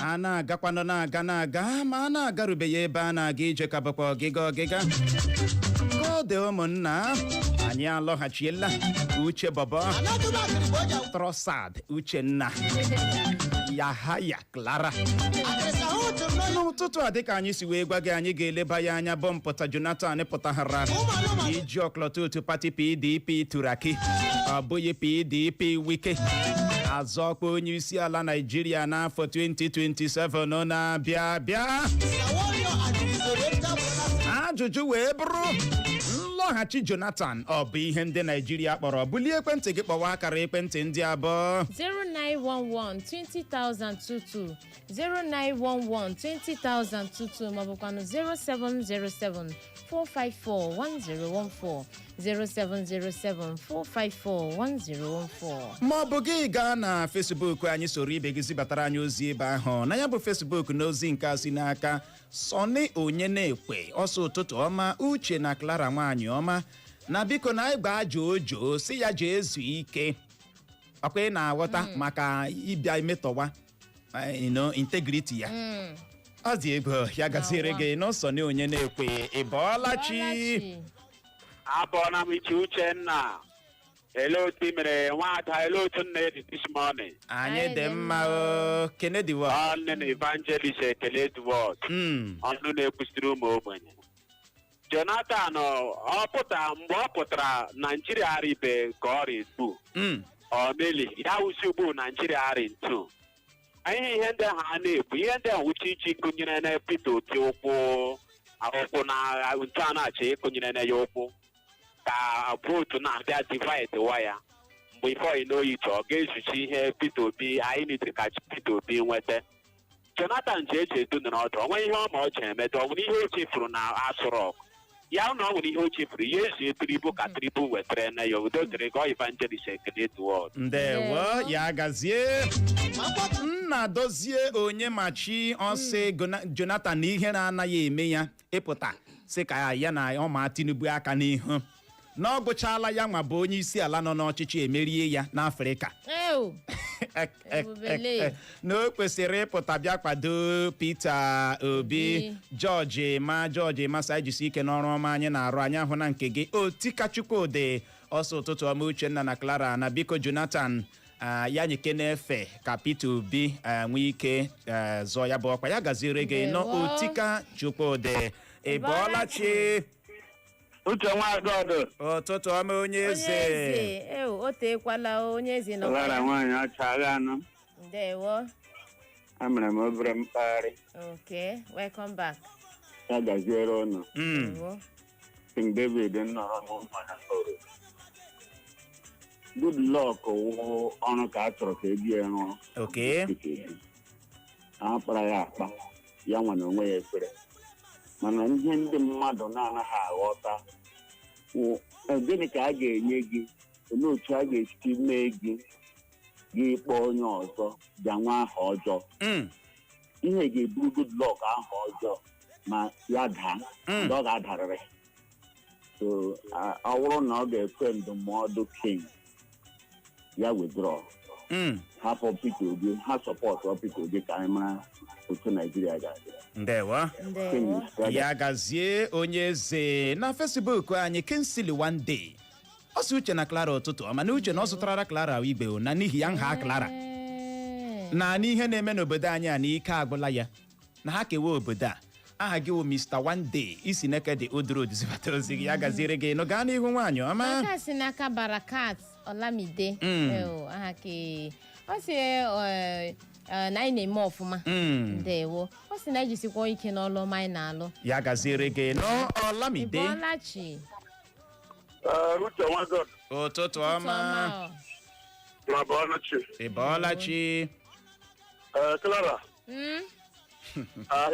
A na-agakwanụ, na-aga, na-aga, ma a na-agarubeghị ebe a na-aga ije, ka bụkwa ọgịga ọgịga ka ọ dị. Ụmụnna anyị alọghachiela. Uche Bọbọ Trọsad, Uchenna Yahaya, Clara, n'ụtụtụ a, dịka anyị si wee gwa gị, anyị ga-eleba ya anya bụ mpụta Jonathan pụtaghara iji ọkọlọtọ otu pati PDP Turaki, ọ bụghị PDP Wike, azọkwa onye isi ala Naijiria n'afọ 2027 na-abịa abịa. Ajụjụ wee bụrụ, nlọghachi Jonathan, ọ bụ ihe ndị Naijiria kpọrọ? Bulie ekwentị gị, kpọwa akara ekwentị ndị abụọ: 0911 20022, 0911 20022, maọbụkwanụ 0707 454 1014, 0707 454 1014. Ma ọ bụ gị gaa na Facebook anyị, soro ibe gị zibatara anyị ozi ebe ahụ na ya bụ Facebook. N'ozi nke a si n'aka Sọni Onye na-ekwe ọsọ, ụtụtụ ọma, Uche na Clara nwaanyị ọma, na biko na anyị gbaa joo si ya jee zuo ike. Ọkwa ị na-aghọta maka ịbịa imetọwa integrity ya. Ọ dị ego ya gaziere gị n'Sọni Onye na-ekwe. Ị bọọla chi? Abọọla m iche. Uchenna, ele otu i mere, nwada? Ele otu nna dị this morning? Anyị dị mma o, Kennedy wa. Nne na Evangelist Ekele Edward, ọnụ na-ekwusiri ụmụ ogbenye. Jonathan ọ pụta, mgbe ọ pụtara, Naijiria arịbe ka ọ rị ugbu ọ meli ya wụsi ugbu Naijiria arị ntu. Anyị ihe ndị ahụ a na-ekwu, ihe ndị ahụ uche iji kụnyere na Peter Obi ụkwụ ụkwụ na ntu a na-achọ ịkụnyere na ya ụkwụ ka vote na-abịa divide waya. Mgbe before you know it, ọ ga-ezuchi ihe Peter Obi anyị nidiri ka Peter Obi nweta. Jonathan ji eji edu nọrọ ọdụ onwe ihe ọma ọ ji emedo. Ọ nwere ihe o chefuru na Aso Rock ya na ọ nwere ihe o chefuru ya ezie Tinubu ka Tinubu wetara na ya. Udo dịrị gị. Evangelist Ekele Edward. Ndewo, ya gazie. Nna dozie onye machi ọsị Jonathan na ihe na-anaghị eme ya ịpụta sị ka ya na ọma Tinubu aka n'ihu na ọ gụchala ya nwa bụ onye isi ala nọ n'ọchịchị emerie ya n'Afrịka. Ew. Ebubele. Na o kwesịrị ịpụta bịa kwado Peter Obi. Obi. George ma George Masa, jisi ike n'ọrụ ọma anyị na-arụ. Anyị ahụ na nke gị. Otika Chukwudị ọsọ, ụtụtụ ọma, Uchenna na Clara, na biko Jonathan ya nyike na-efe ka Peter Obi nwee ike zọọ ya bụ ọkwa. Ya gaziere gị nọ. Ndewo. Otika Chukwudị, ị bọọla chi? Uche Nwagọdụ. Ụtụtụ ọma, onye Onye eze. Eze, ew, o teekwala o, onye eze nọ. Clara nwaanyị ọcha agha anọ. Ndewo. Amere m obere mkpagharị. Okay, welcome back. Ya gaziere ụnụ. Ndewo. King David nnọrọ n'ụmụaka oro. Good luck wụ ọrụ ka a chọrọ ka eji ya rụọ. A kpara ya akpa ya nwa na onwe ya ekpere, mana ihe ndị mmadụ na-anaghị aghọta wụ, gịnị ka a ga-enye gị? Olee otu a ga-esi mee gị gị kpọọ onye ọzọ bịa nwa aha ọjọọ? Ihe ga-eburu good luck aha ọjọọ ma ya daa, mgbe ọ ga-adarịrị. So ọ bụrụ na ọ ga-ekwe ndụmọdụ king ya, withdraw, hapụ Peter Obi, ha support Peter Obi ka anyị mara otu Naijiria ga-adị. Ndewo. Ndewo. Ya gazie, onye eze. Na Facebook anyị, Kensili One Day ọ sị, Uche na Clara, ụtụtụ ọma. Na Uche na ọ zụtarara Clara igbe o, na n'ihi ya nha Clara na n'ihe na-eme n'obodo anyị a na ike agwụla ya na ha kewa obodo a. Aha gị wụ Mr. One Day, isi Nekede Old Road zibata ozi gị. Ya gaziere gị nụ. Gaa n'ihu, nwaanyị ọma. Aka si n'aka Barakat Olamide. Eo, aha ke ọ sị na anyị na-eme ọfụma. Ndewo. Ọ sị na anyị jisikwa ike n'ọlụ ọma anyị na-alụ. Ya gaziere gị nụ, Olamide. Ịbọọlachi. Uche Nwagọd. Ụtụtụ ọma. Ma bọọlachi. Ị bọọla chi? Clara,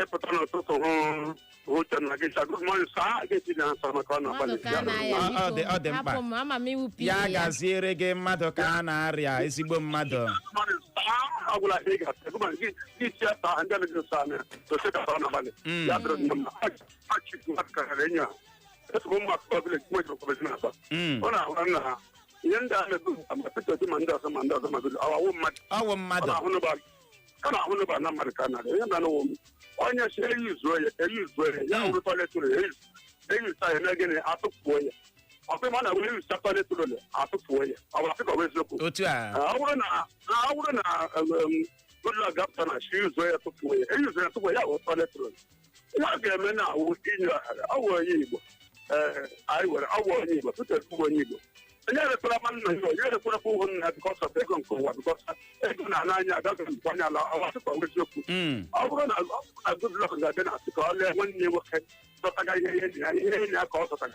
ịpụta n'ụtụtụ hụ Uchenna gị sa "Good morning sir", ga-esi na nsọ maka ọ na-agbalị. Mmadụ ka a na-aya. Ọ dị Biko mkpa. hapụ m, ama m iwu Ya pie ya. gaziere gị. Mmadụ ka a na-arịa, ezigbo mmadụ. "Good morning sir" ọ gwụla ihe ị ga-asa. Good morning, gị si ya saa ndị anaghị asa anya tosi ka ọ na-agbalị. Ya dịrị nne m achị mmadụ karịrị enyi a. Esogbu ụmụ akwụkwọ village nwe jiri kwabezi na-aba. Ọ na-ahụ nna ha. Ihe ndị a na-ebu ma Peter Obi ma ndị ọzọ ma ndị ọzọ ma Goodluck, ọwụ mmadụ. Ọwụ mmadụ. Ọ na-ahụ n'ụba na mmadụ ka narị ihe na-anụwụ m onye si eyuzuo ya, eyuzuo ya, ya wụrụ toilet roll, eyuzuo ya mee gịnị? Atụfuo ya. Ọkwa ma na were eyuzuo toilet roll, atụfuo ya. Ọ bụ asị ka ọ bụ eziokwu? Otu a. Ọ bụrụ na Goodluck ga-apụta na chi yuzuo ya, tụfuo ya, eyuzuo ya, tụfuo ya, wụ toilet roll. Ihe ọ ga-eme na awụ inye ohere. Ọ wụ onye Igbo. Ee, anyị were ọ wụ onye Igbo. Peter Obi bụ onye Igbo. Onye erekwara ma nna ya, onye erekwara ụhụ nna ya because of ego nke ụwa, because ego na-ana anya agaghị nkwa anya ala. Ọwa sị ka ọ bụ eziokwu? Ọ bụrụ na Goodluck ga-abịa na asị ka ọ lee nwanne ya nwoke zọtaga ihe enyi ya, ihe enyi ya ka ọ zọtaga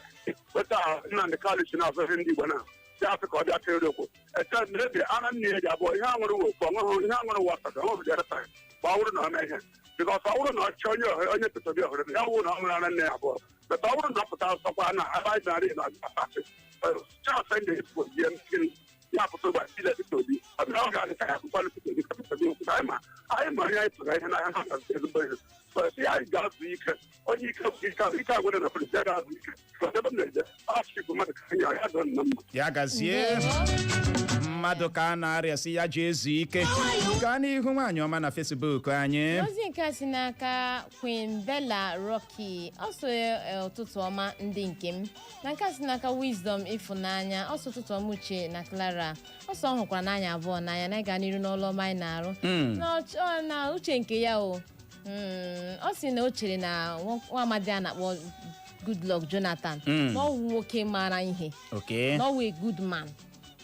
weta Nnamdị Kanu si na-azụ ihe ndị Igbo na ya, asị ka ọ bịa kere okwu eche na ebe ara nne ya ji abụọ ihe a nwere ụwa ọṅụhụ, ihe a nwere ụwa asatọ ọṅụhụ dị arata ma ọ bụrụ na ọ mee ihe, because ọ bụrụ na ọ chọọ onye ohere, onye Peter Obi ohere ya wụ na ọ nwere ara nne ya abụọ. But ọ bụrụ na ọ pụta ọsọkwa na ebe anyị na-arị na asasị Charles ndị gịnị ya pụta ụgba ile Peter Obi, ọ bịa ọ ga-adị ka ya akwụkwalụ Peter Obi, ka Peter Obi nkwụta. Anyị ma ihe anyị tụrụ ihe n'ahịa ha ga-azụ ezigbo ihe. But ya anyị ga-azụ ike onye ike ike ike agwụrụ na polisi ya ga-azụ ike. But ebe m na-eje ọchị bụ mmadụ ka anyị ya dọrọ na mma. Ya gazie. Mmadụ ka a na-arịa sị ya jee zuo ike. Gaa n'ihu, nwaanyị ọma, na Facebook anyị. Ozi nke a si n'aka Queen Bella Rocky. Ọ sị, "Ụtụtụ ọma, ndị nke m." Na nke a si n'aka Wisdom Ịfụnanya. Ọ sị, "Ụtụtụ ọma, Uche na Clara." Ọ sị ọ hụkwara n'anya abụọ n'anya na ịga n'iru n'ọlụ ọma anyị na-arụ. Na uche nke ya o, ọ sị na o chere na nwa amadi a na-akpọ Goodluck Jonathan na ọ wụ nwoke maara ihe, na ọ wụ a good man,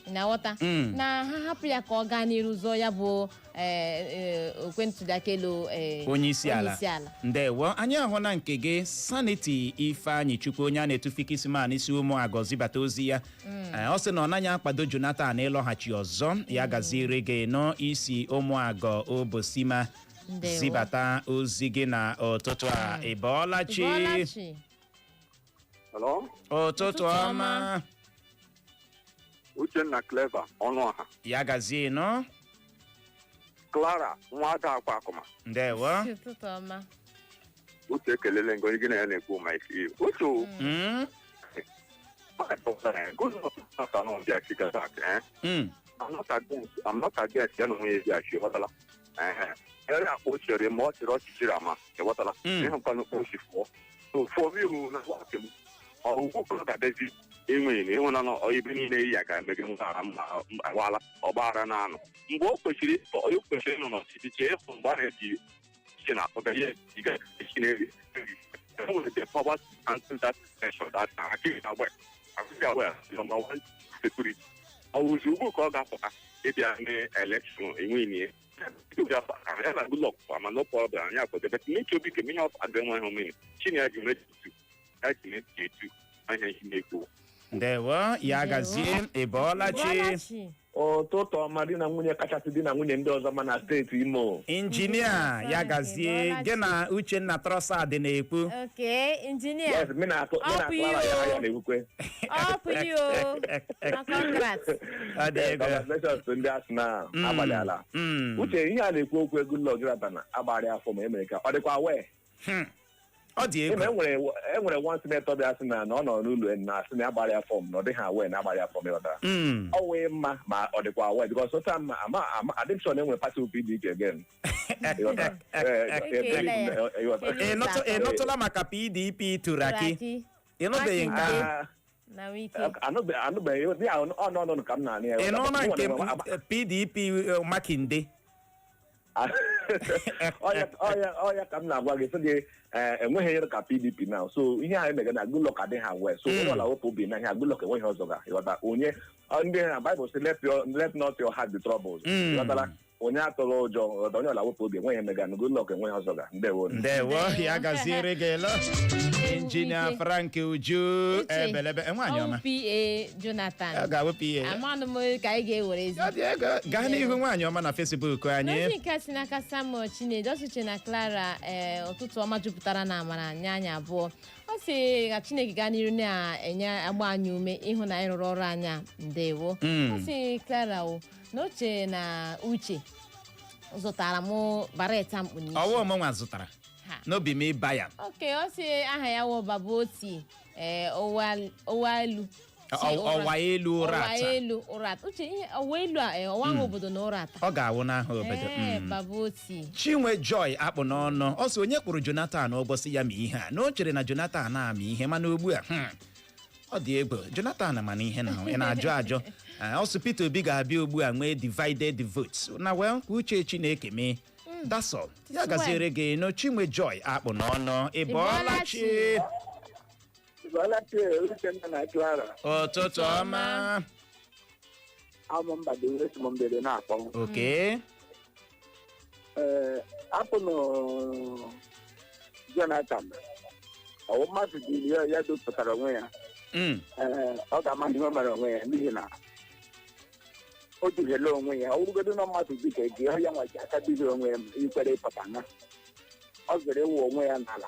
ị na-aghọta? Na ha hapụ ya ka ọ gaa n'iru zọọ ya bụ okwe ntụliaka elu onye isi ala. Onye isi ala. Ndewo. Anyị ahụ na nke gị, Sanity Ifeanyị Chukwu, onye a na-etu Fikisman isi ụmụ agọzi bata ozi ya. Ọ sị na ọ naghị akwado Jonathan ịlọghachi ọzọ. Ya gaziere gị nọ isi ụmụagọ Obosima. Ndewo. Zibata ozi gị na ụtụtụ a. Ị bọọla chi? Ịbọọla chi? Hello? Ụtụtụ Ụtụtụ ọma. ọma. Uchenna Clever ọnụ ọha. Ya gazie nọ. Clara nwa ada akwa akụma. Ndewo. Ụtụtụ ọma. Uche, ekelele ngo gị na ya na-ekwu Mike Iyo. Uche, I'm not against ya na onwe ya bịachi, ịghọtala? Ehe. Ere akpa o chere ma ọ chịrị ọchịchịrị ama, ịghọtala? Ịhụkwanụ o si fụọ. So for me, na nwake m, ọgwụgwụ ka ga-abịazi enweghị na ịhụna na ebe niile ya ga-emeghe mgbaghara mma agbala ọgbaghara na anụ mgbe o kwesịrị o kwesịrị ịnọ n'ọchịchị chee ịhụ mgbe a na-eji chi na akpọga ihe ị ga-esi na-eri enwere the power to cancel that election that time. Akịghị agba akịghị agba number one security ọwụzi ugbu ka ọ ga-apụta ịbịa mee election enweghị ihe ya na Goodluck ama no problem. Anyị akwado, but n'uche obi ka ihe ọ aga enweghị omene Chineke ji mee etu ya ji mee etu ahịa ihe na-ekwu. Ndewo, ya gazie. Ị bọọla chi? Ụtụtụ ọma, di na nwunye kachasị di na nwunye ndị ọzọ ma na steeti Imo. Injinia, ya gazie. Gị na Uchenna Trọsad na-ekwu. Okay, injinia. Yes, mi na mi na Ọ bụ Clara ya ihe ya o. na-ekwukwe. Ọ bụ ihe o. Na congrats. Ọ dị egwu. Congratulations to ndị Arsenal abalị ala. Uche, ihe a na-ekwu okwu Goodluck Jonathan agbara afọ ma emere ka ọ dịkwa wee. Ọ dị Ema egwu. enwere one senator bịa sị na ọ nọ n'ụlọ na asị na agbara ya form na ọ dịghị aware na agbara ya form, ịghọtara? Ọ wee mma ma ọ dịkwa aware because otu ama ama ama adị m sure na enwere party PDP again. Ịghọtara? Ịghọtara? Ị nụtụla maka PDP Turaki? Ị nụbeghị nke ahụ? Ah, Na Wike. Anụbeghị ya, ọ nọ nọ ka m na-anụ ya. Ị nụla nke PDP Makinde? Ọya ka m na-agwa gị sị gị, enweghị ihe ka PDP na so ihe anyị mega na Goodluck adịghị aware, so onye ọla wepụ obi na ihe a Goodluck enweghị ọzọ ga ịghọta onye ndị na Bible sị let not your heart be troubled. Ịghọtara? Onye atụrụ ụjọ, ịghọta? Onye ọla wepụ obi, enweghị emega na Goodluck enweghị ọzọ ga. Ndewo. Ndewo, ya gaziere gị lọ, Injinia Frank Uju. Uche, Ebelebe nwaanyị ọma. Ọ PA Jonathan. Ọ ga-awụ PA. Amanụ m ka anyị ga-ewere ezi. Ya dị ego. Gaa n'ihu, nwaanyị ọma, na Facebook anyị. N'ozi nke a si n'aka Samuel Chinedu Ọsụche na Clara, ee, ụtụtụ ọma jupụtara na amara nye anyị abụọ. Ọ sị ka Chineke gaa n'iru na-enye agba anyị ume ịhụ na anyị rụrụ ọrụ anyị a. Ndewo. Ọ sị Clara o na uche na Uche zụtara m bareta mkpu n'isi. Ọwụ ọmụnwa zụtara Ha. n'obi m ịba ya. Oke, ọ sị aha ya wụ Baba Oti, ee, Owalu. Ọwa elu ụra Ọwa ata. Elu Ụrata. Uche, ihe ọwa elu a, ọwa ahụ obodo na Ụrata. Ọ ga-awụ n'aha obodo. Ee, Baba Oti. Chinwe Joy akpụ n'ọnụ, ọ sị onye kwụrụ Jonathan ụgwọ sị ya ma ihe a, na o chere na Jonathan ama ihe, mana ugbu a, ọ dị egwu. Jonathan mana ihe na ị na-ajụ ajụ. Ah, ọ sị Peter Obi ga-abịa ugbu a nwee divided votes na, well, ka uche Chineke mee. That's all. Ya gaziere gị no. Chinwe Joy akpụ n'ọnụ, ị bọọla chi. Bọlachi, Uchenna na Clara. Ụtụtụ ọma. Amụ mba dị esi m mbere na-akpọ. Oke. Ee, apụnụ Jonathan. Ọwụ mmadụ dị ya, ya dopụtara onwe ya. Ee, ọ ga-ama ihe o mere onwe ya, n'ihi na o duhiela onwe ya. Ọ bụrụgodo na mmadụ dị ka gị, ya nwaji aka duhie onwe ya ikwere ịpụta na ọ zere ịwụ onwe ya n'ala.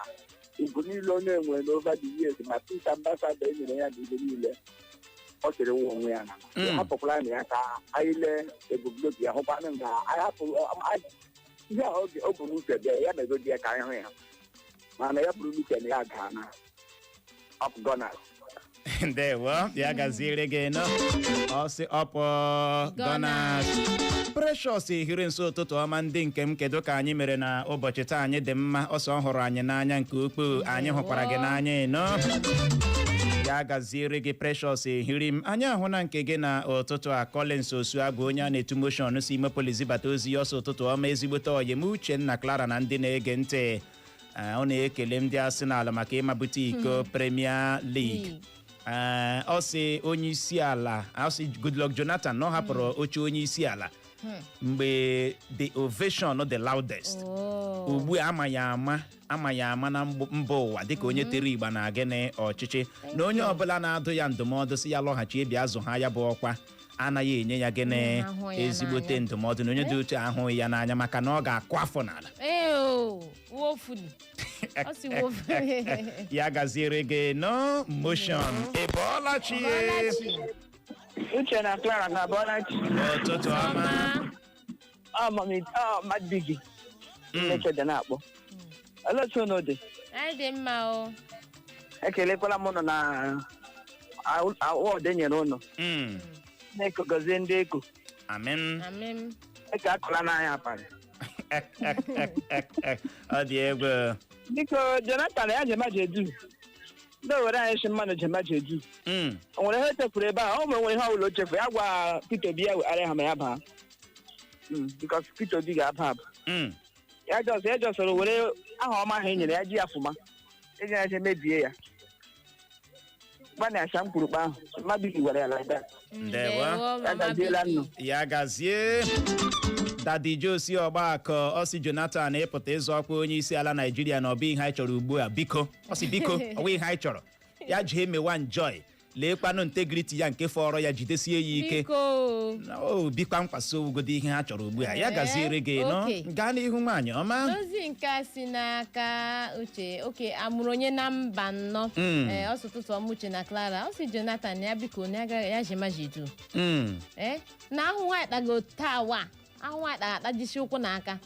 Ugwu niile onye enwe n'over the years, ma Peter ambassador e nyere ya na ihe niile, ọ chere ịwụ onwe ya n'ala. Hapụkwara na ya ka anyị lee ebumnobi ya, hụkwanụ nga anyị hapụ ihe ahụ oge o bu n'uche bịa ya megodi ya ka anyị hụ ya, mana ya bụrụ n'uche na ya gaa na up Gunners. Ndewo, ya gaziere gị nọ. Ọ sị up Gunners. Precious ehiri nso, ụtụtụ ọma ndị nke m, kedu ka anyị mere na ụbọchị taa? Anyị dị mma. Ọsọ ọ hụrụ anyị n'anya nke ukwuu. Anyị hụkwara gị n'anya nọ. Ya gaziere gị, Precious ehiri m. Anyị ahụ na nke gị na ụtụtụ a. Collins Osuagwu, onye a na-etu motion, si Imopolis zibata ozi ya, ọsọ ụtụtụ ọma, ezigbote ọyị m Uchenna, Clara na ndị na-ege ntị. Ọ na-ekele ndị Arsenal maka ịmabute iko Premier League. Ọ sị onye isi ala, ọ sị Goodluck Jonathan na ọ hapụrụ oche onye isi ala mgbe the ovation the loudest. Ugbu a ama ya ama, ama ya ama na mba ụwa dịka onye tere igba na gịnị ọchịchị, na onye ọbụla na-adụ ya ndụmọdụ si ya lọghachi bịa azụ ha ya bụ ọkwa anaghị enye ya gịnị Ahụ ya ezigbote n'anya. ndụmọdụ, na onye dị otu ahụghị ya n'anya, maka na ọ ga-akụ afọ n'ala. Ee, o wofuli, ọ si wofuli. Ya gaziere gị no motion. Ị bọọla chi? Uche na Clara na Bọlachi. Ụtụtụ ọma. Ọ mami, ọ mmadụ gị. Chineke dị na-akpọ. Olee otu unu dị? Anyị dị mma o. Ekelekwala m ụnụ na award e nyere ụnụ. Chineke gọzie ndị eko. Amen. Amen. Eke akụla n'anya aparị. Ọ dị egwu. Biko, Jonathan ya jema jedu. Ndị owere anyị si mmadụ jema jedu. O nwere ihe echefuru ebe a, o nwere ihe ọbụla o chefuru, ya gwa Peter Obi ya wegharịa ha ma ya baa. Because Peter Obi ga-aba aba. Ya just soro were aha ọma ahụ e nyere ya ji ya fụma eji ya je mebie ya gbana asa mkpurukpu ahụ mmadụ gị gwara ya like that. Ndewo. Ya gaziela nnụ. Ya gazie. Daddy Josi Ọgbakọ, ọ sị Jonathan ịpụta ịzọ ọkwa onye isi ala Naijiria na ọ bụ ihe anyị chọrọ ugbu a. Biko, ọ sị biko, ọ bụ ihe anyị chọrọ, ya jee mewa enjoy, leekwanụ integrity ya nke fọrọ ya jidesie ya ike. Biko. O bikwa nkwaso ugodi ihe ha chọrọ ugbu a. Ya gaziere gị nọ. Gaa n'ihu, nwaanyị ọma. N'ozi nke a si n'aka Uche oke amụrụ onye na mba nnọọ. Ee, ọ sị ụtụtụ ọma, Uche na Clara. Ọ sị Jonathan ya biko na ya agaghị ya jema jidu. Ee, na ahụhụ anyị kpago taa wa ahụhụ anyị kpaga akpajisi ụkwụ na aka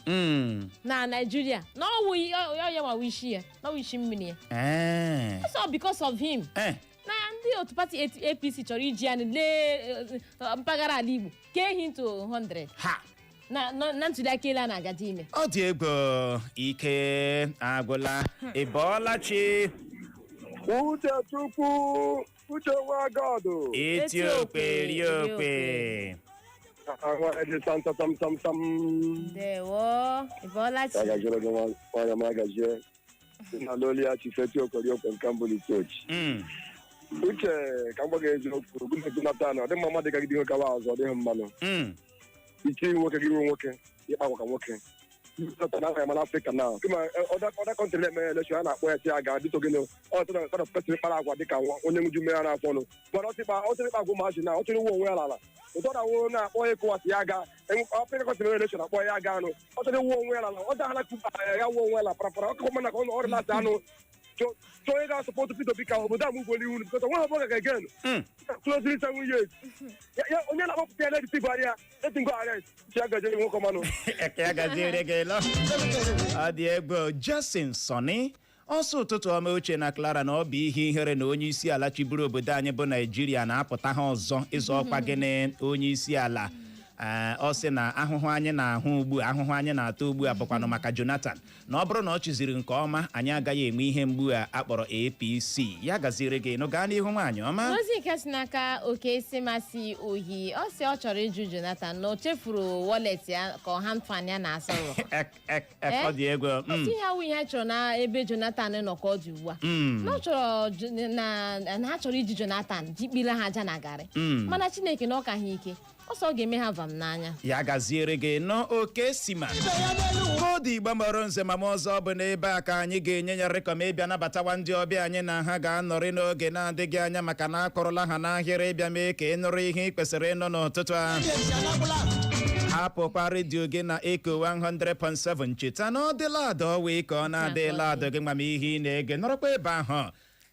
na Naijiria, na ọwụ ya ya nwawa isi ya, na ọwụ isi mmiri ya. It's because of him na ndị otu pati APC chọrọ iji ya lee mpaghara ala Igbo kee ehi into 100 ha na ntuli aka elu a na-agaje ime. Ọ dị egwu, ike agwụla. Ị bọọla chi? Uche Chukwu, Uche nwa God. Eti okpe rie okpe. Ahụ sam sam sam sam. Ndewo, ị bọọla chi. Agaziere gị, nwanyị m, agazie na loli ya chifeti okori okwe nke mbụ n'isi ochi. Uche, ka m gwa gị eziokwu, Goodluck Jonathan, ọ dị mma mmadụ gagide ihe gawa azụ, ọ dịghị mmanụ. Iti nwoke gị ruo nwoke, ịkpa agwa ka nwoke. Jonathan ahụ ya Afrịka na kama other country na-eme election, a na-akpọ ya si ya ga dịtụ gịnị, ọ tụrụ kind of person kpara agwa dịka onye nju mmiri na-afọ ọnụ, mana ọ tịrị ịkpa agwa ụmụazị na ọ tụrụ iwu onwe ya n'ala ụtọ na nwụrụ na-akpọ ya ECOWAS ya ga Afrịka country mere election, akpọ ya ga anụ, ọ tụrụ iwu onwe ya n'ala, ọ daghala kuba ya wuo onwe ya la parapara ọkụkọ mana ka ọ ọrụ lati anụ chọọ onye ga-asọpọtụ Peter Obi ka obodo a mugbo iwu, because onwe ha ọbụla ga again closely 7 years. Ya onye na-akpọpụta ya na-editi Buhari ya let him go arrest chi agaje nwoke ọmanụ. Ya gaziere gị lọ. Ọ dị egwu. Jason Sonny, Ọsọ ụtụtụ ọma, Uche na Clara, na ọ bụ ihe ihere na onye isi ala chịburu obodo anyị bụ Naijiria na-apụta ha ọzọ ịzọ ọkwa gịnị, onye isi ala. Ee, ọ sị na ahụhụ anyị na-ahụ ugbu a, ahụhụ anyị na-ata ugbu a, bụkwanụ maka Jonathan, na ọ bụrụ na ọ chịziri nke ọma, anyị agaghị enwe ihe mgbu a akpọrọ APC. Ya gaziere gị nụ, gaa n'ihu, nwaanyị ọma. N'ozi nke si n'aka Oke Simasị Ohi, ọ sị ọ chọrọ ịjụ Jonathan na o chefuru wallet ya ka ọ handpan ya na-asọrọ. Ek, ek, ek, ọ dị egwu. Otu ihe awụ ihe a chọrọ na ebe Jonathan nọ ka ọ dị ugbu a, na ọ chọrọ na ha chọrọ iji Jonathan jikpila ha aja na garị, mana Chineke na ọ ka ha ike ọsọ, ọ ga-eme ha vam n'anya. Ya gaziere gị nọ, Oke Sima. Koodu Igbo mọrọ nze ma m ọzọ bụ n'ebe a ka anyị ga-enye ya rịkọm ịbịa nabatawa ndị ọbịa anyị na ha ga-anọrị n'oge na-adịghị anya, maka na akụrụla ha n'ahịrị ịbịa mee ka ị nụrụ ihe ị kwesịrị ịnụ n'ụtụtụ a. Hapụkwa redio gị na Eko 100.7. Cheta na ọ dịla ada wee ka ọ na-adịla adọ gị ma ihe ị na-ege. Nọrọkwa ebe ahụ,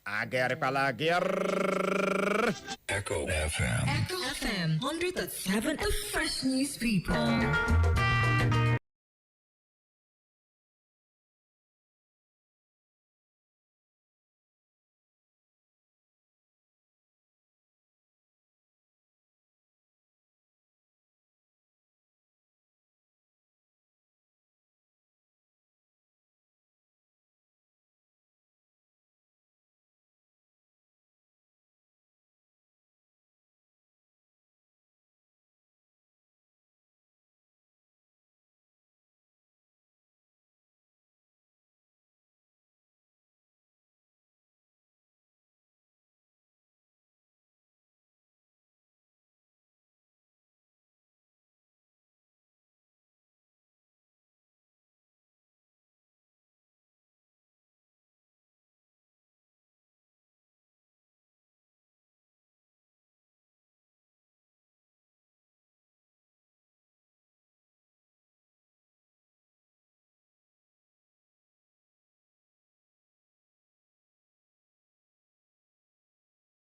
agagharịkwala agagharị. Echo FM. Echo FM 100.7, the fresh news people.